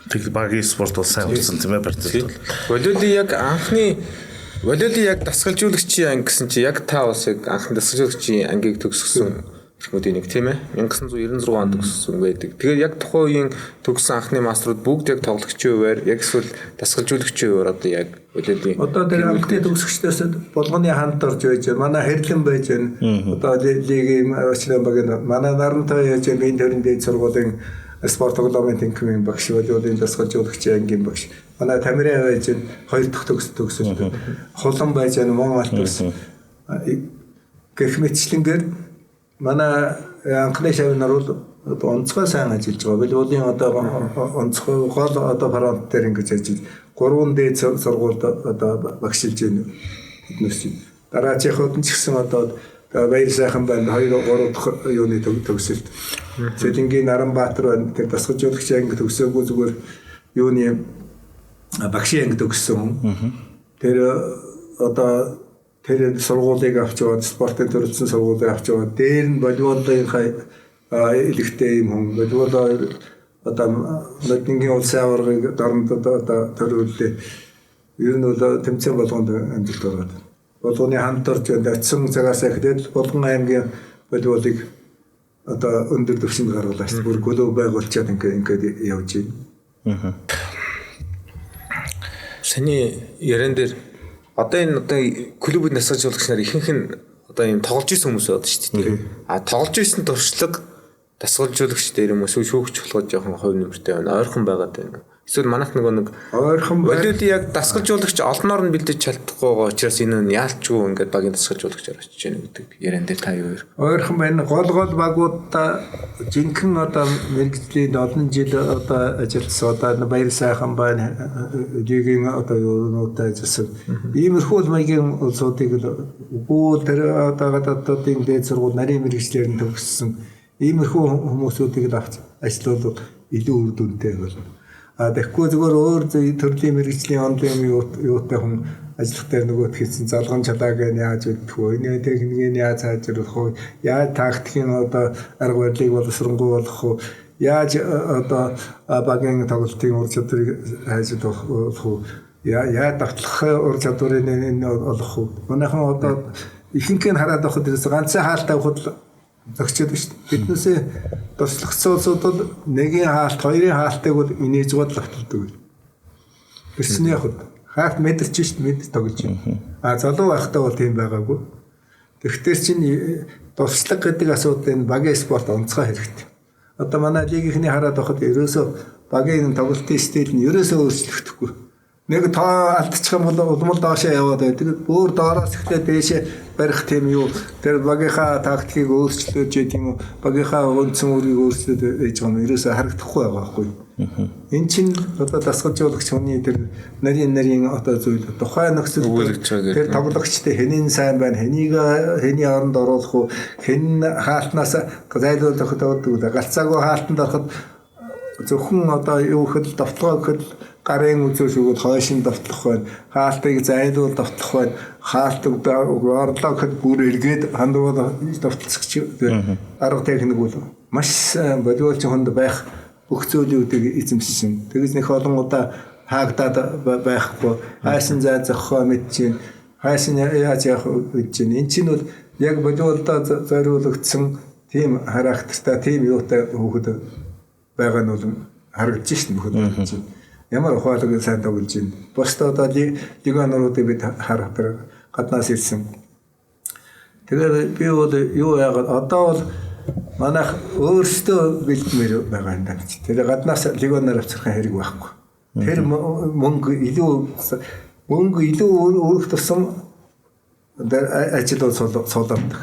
Тэг багийн спорт бол сайн болсон тийм ээ Бразилд бол. Волейболын яг анхны волейболын яг дасгалжуулагчийн анги гэсэн чи яг та бас яг анхны дасгалжуулагчийн ангийг төгсгсөн эрхмүүдийн нэг тийм ээ 1996 онд төгссөн байдаг. Тэгэхээр яг тухайн үеийн төгссөн анхны мастерууд бүгд яг тоглогчийн хувиар яг эсвэл дасгалжуулагчийн хувиар одоо яг волейболын одоо тэр анхны төгсөгчдөөс болгоны ханд орж байж байна. Манай хэрлэн байж байна. Одоо лигийн очлон багийн манай Нарантай яаж байна. Энэ төрийн дээд сургуулийн спорт тоглоомын тэнхимийн багш, волейболын дасгалжуулагчийн ангийн багш. Манай Тамираа байж байна. Хоёр дахь төгсөлт. Хулан байж байна. Мон алт төгс. Гэх мэтчлэнгээр манай анхны шавь нар бол одоо онцгой сайн ажиллаж байгаа. Волейболын одоо онцгой гол одоо фронт дээр ингэж ажиллаж 3 дээд сургуульд одоо багшилж байна. Тэднээс чинь дараачихууд нь ч гэсэн одоо баяр сайхан байна. 2 3 дахь юуны төгсөлт. Цэлэнгийн Наранбаатар байна. Тэр дасгалжуулагч анги төгсөөгүй зүгээр юуны багшийн анги төгссөн хүн. Тэр одоо тэр сургуулийг авч яваад спортын төрөлцсөн сургуулийг авч яваад дээр нь волейболынхаа элэгтэй юм хүн волейбол одоо ноднингийн улсын аваргыг дорнод одоо төрүүллээ. Ер нь бол тэмцээн болгонд амжилт гаргаад. Болгоны хамт орж очисон цагаас эхлээд болгон аймгийн волейболыг одоо өндөр түвшинд гаргалаа шүү. Бүр клуб байгуулчаад ингээд явж байна. Саний яран дээр одоо энэ одоо клубд насалжуулагч нар ихэнх нь одоо ийм тоглож исэн хүмүүс байдаг шүү дээ. А тоглож исэн туршлага дасгалжуулагч дээр юм уу шүүгч болоход жоохон хувь нэмэртэй байна. Ойрхон байгаад байна. Эсвэл манайх нөгөө нэг ойрхон волейбол яг дасгалжуулагч олноор нь бэлдэж чадахгүй байгаа учраас энэ нь яалчгүй ингээд багийн дасгалжуулагчаар очиж яах гэдэг яран дээр та юу ярих. Ойрхон байна. Гол багуудаа жинхэнэ одоо мэргэжлийн олон жил одоо ажилласан одоо баяр сайхан байна. Лигийн одоо юунуудаа ажилласан. Иймэрхүү маягийн улсуудыг л үгүй тэр одоо гадаадын дээд сургууль нарийн мэргэжлээр нь төгссөн. Иймэрхүү хүмүүсүүдийг л авч ажиллавал илүү үр дүнтэй болно. А тэгэхгүй зүгээр өөр төрлийн мэргэжлийн онлайн юутай хүн ажиллах дээр нөгөөт хийсэн залган чалааг нь яаж өгөх вэ? Энэ техникийг яаж сайжруулах вэ? Яаж тактикийн одоо арга барилыг боловсронгуй болгох вэ? Яаж одоо багийн тоглолтын ур чадварыг хайж болох уу? Яа давтлах ур чадварыг энэ олох уу? Манайхан одоо ихэнх нь хараад байхад ерөөсөө ганцхан хаалт авахд л зөгчөөд шүү дээ. Биднээсээ туршлагатай улсууд бол нэгийн хаалт, хоёрын хаалтыг бол инээж гол авталдаг. Тэрсний яг хаалт мэдэрч шүү дээ, мэдэр тоглож байна. А залуу байхдаа бол тийм байгаагүй. Тэгвэл чинь туршлага гэдэг асуудал энэ багийн спорт онцгой хэрэгтэй. Одоо манай лигийнхний хараад байхад ерөөсөө багийн тоглолтын стил нь ерөөсөө өөрчлөгдөхгүй. Нэг тоо алдчих юм бол улам л доошоо яваад байдаг. Өөр доороос эхлээд дээшээ барих тийм юу. Тэр багийнхаа тактикийг өөрчлөөж тийм үү. Багийнхаа үндсэн үүргийг өөрчлөөд байж байгаа юм ерөөсөө харагдахгүй байгаа байхгүй. Эн чинь одоо дасгалжуулагч хүний тэр нарийн одоо зүйл тухайн нөхцөл тэр тоглогчтой хэнийн сайн байна, хэнийг хэний оронд оруулах уу, хэн хаалтнаас зайлуулах гэдэг үү. Галцаагүй хаалтанд ороход зөвхөн одоо юу гэхэд довтлогоо гэхэд гарын үзүүш өгөөд хойш нь довтлох байна. Хаалтыг зайлуул довтлох байна. Хаалт орлоо гэхэд бүр эргээд хандвал довтлох арга техник бол маш болиулч хүнд байх бүх зүйлүүдийг эзэмшсэн. Тэгээс нэг олон удаа хаагдаад байхгүй. Хайсан зай зохио мэдчихээн. Хайсан яаж явах гэж чинь. Эн чинь бол яг болиулдаа зориулагдсан тийм характертай, тийм юутай хүүхэд байгаа нь бол харагдаж шин бүхэн харагдаж байна. Ямар ухаалаг сайн тоглож байна. Бусд одоо легионеруудыг бид харах тэр гаднаас ирсэн. Тэгээд би бол юу яагаад одоо бол манайх өөрсдөө бэлдмээр байгаа юм байна. Тэр гаднаас легионер авчрахын хэрэг байхгүй. Тэр мөнгө илүү өрөх тусам ажил суулгадаг.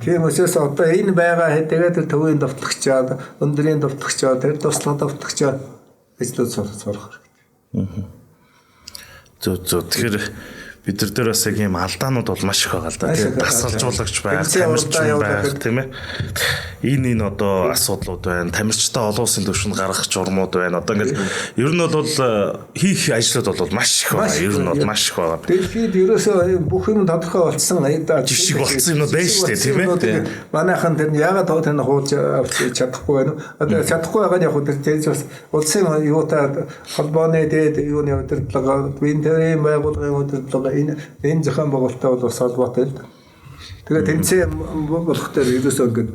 Тийм учраас одоо энэ байгаа тэгээд тэр төвийн довтлогчоо, өндрийн довтлогчоо, тэр туслах довтлогчоо ажлууд сурах хэрэгтэй. Зөв. Тэгэхээр бид нар дээр бас яг ийм алдаанууд бол маш их байгаа л да. Тийм дасгалжуулагч байх, тамирчин байх, тийм ээ. Энэ одоо асуудлууд байна. Тамирчтай олон улсын түвшинд гаргах журмууд байна. Одоо ингээл ер нь бол хийх ажлууд бол маш их байгаа. Ер нь бол маш их байгаа. Дэлхийд ерөөсөө бүх юм тодорхой болсон. Жишг болсон юмнууд байна шүү дээ, тийм ээ. Манайхан тэр нь яагаад тэр хуулж авч чадахгүй байна вэ? Одоо чадахгүй байгаа нь яг тэр бас улсын юутай холбооны дээд юуны удирдлага, биеийн байгууллагын удирдлага энэ зохион байгуулалттай бол бас холбоотой л. Тэгээ тэмцээн болох дээр ерөөсөө ингээд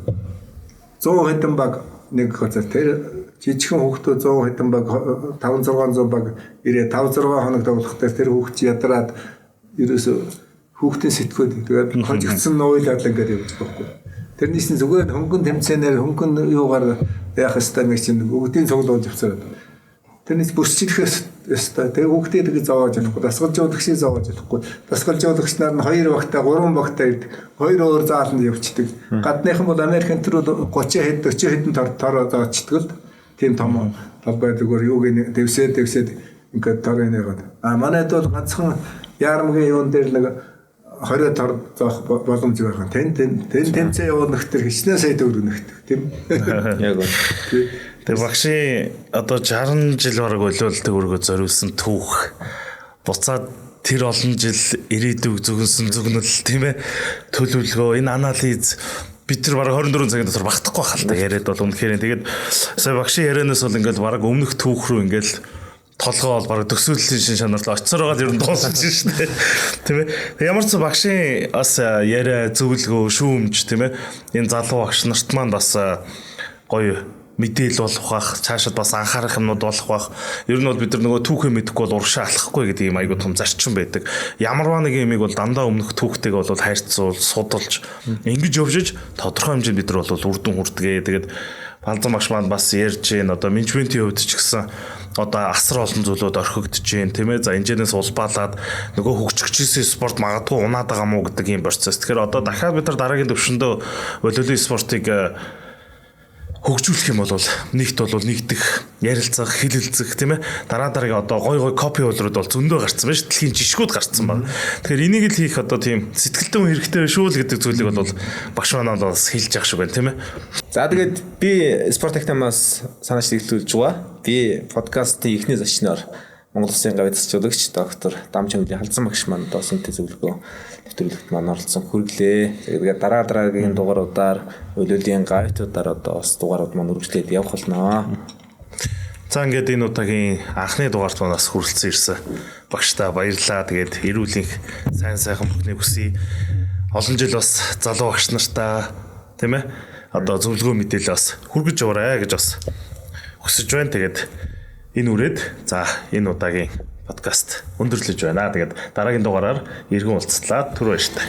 100 хэдэн баг нэг газар тэр жижигхэн хүүхдүүд 100 хэдэн баг 5 600 баг ирээ 5 6 хоног тоглох дээр тэр хүүхд чи ядраад ерөөсөө хүүхдийн сэтгүүд тэгээд хожигдсан нуйлаад ингээд явж байгаа байхгүй. Тэрнээс нь зүгээр хөнгөн тэмцээнээр хөнгөн юугаар яах ёстой нэг чинь бүгдийн цуглуулж явцаар. Тэрнээс бүсчлэх ёстой. Тэгээ хүүхдээ тэгээ зовоож болохгүй. Дасгалжуулагчийг зовоож болохгүй. Дасгалжуулагч нар нь 2 багтаа, 3 багтаа ирдэг. 2 өөр зааланд явчихдаг. Гадныхан бол Америкэн төр бол 30 хэд 40 хэдэн тороо зоочдөг л. Тийм том талбай зүгээр юуг нь дэвсээд ингээд торын нэгэд. А манайд бол ганцхан яармгийн юун дээр нэг 20 тор зоох боломж байгаа. Тэн тэмцээн явуулах төр хичнээн сая төгрөг нөхдөг, тийм. Яг үн. Тэгээ багшийн одоо 60 жил бараг олиол төгрөгөө зориулсан түүх буцаад тэр олон жил ирээдүг зүгэнсэн зүгнэл тийм ээ төлөвлөгөө энэ анализ бид тэр бараг 24 цагийн дотор багтахгүй хал та яриад бол үнэхээр тэгээд сая багшийн ярианаас бол ингээл бараг өмнөх түүх рүү ингээл толгоо бол бараг төсөөллийн шин шанарлаа очисоор байгаа л ер нь дуусч шин шүү дээ тийм ээ. Ямар ч багшийн бас яриа зөвлөгөө шүүмж тийм ээ энэ залуу багш нарт маань бас гоё мэдээлэл болох бах, цаашид бас анхаарах юмнууд болох бах. Ер нь бол бид нар нөгөө түүхээ мэдэхгүй бол урагшаа алхахгүй гэдэг юм айгуу том зарчим байдаг. Ямарваа нэг юмыг бол дандаа өмнөх түүхтэйг бол харьцуул, судалж ингэж явжиж тодорхой хэмжээнд бид нар бол үр дүн хүрдэгэ. Тэгээд Балзан багш маань бас ярьж гин одоо менежментийн хувьд ч гэсэн одоо асар олон зүйлүүд орхигдож гин тийм ээ. За энэжнээс улбаалаад нөгөө хөгжигчсэн спорт магадгүй унаад байгаа мó гэдэг юм процесс. Тэгэхээр одоо дахиад бид нар дараагийн төвшөндөө волейболын спортыг хөгжүүлэх юм бол нэгт бол нэгдэх, ярилцах, хэлэлцэх тийм ээ. Дараа дараагийн одоо гой гой копи хуулиуд бол зөндөө гарцсан байна ш. Дэлхийн жишгүүд гарцсан байна. Тэгэхээр энийг л хийх одоо тийм сэтгэлтэй хүн хэрэгтэй шүү л гэдэг зүйлийг бол багш маань бол бас хэлж явах шиг байна тийм ээ. За тэгээд би Спорт Академиас санаач тэглүүлж байгаа. Би подкастын эхний зочноор Монгол Улсын гавь засчлуулагч доктор Дамчамлийн Халзан багш маань одоо сүнтэй зөвлөгөө нэвтрүүлэгт маань оролцсон хүргэлээ. Тэгээд дараа дараагийн дугааруудаар өлөөлийн гавьтуудаар одоо бас дугаарууд маань үргэлжлээд явах болно. За ингээд энэ удаагийн анхны дугаарт маань бас хүрэлцэн ирсэн багштай баярлалаа. Тэгээд эрүүл энх сайн сайхан бүхнийг хүсье. Олон жил бас залуу багш нартаа, тийм ээ, одоо зөвлөгөө мэдээлэл бас хүргэж яваарай гэж бас хүсэж байна. Тэгээд энэ үрээд за энэ удаагийн подкаст өндөрлөж байна. Тэгээд дараагийн дугаараар иргэн уулзлаа. Түр баяртай.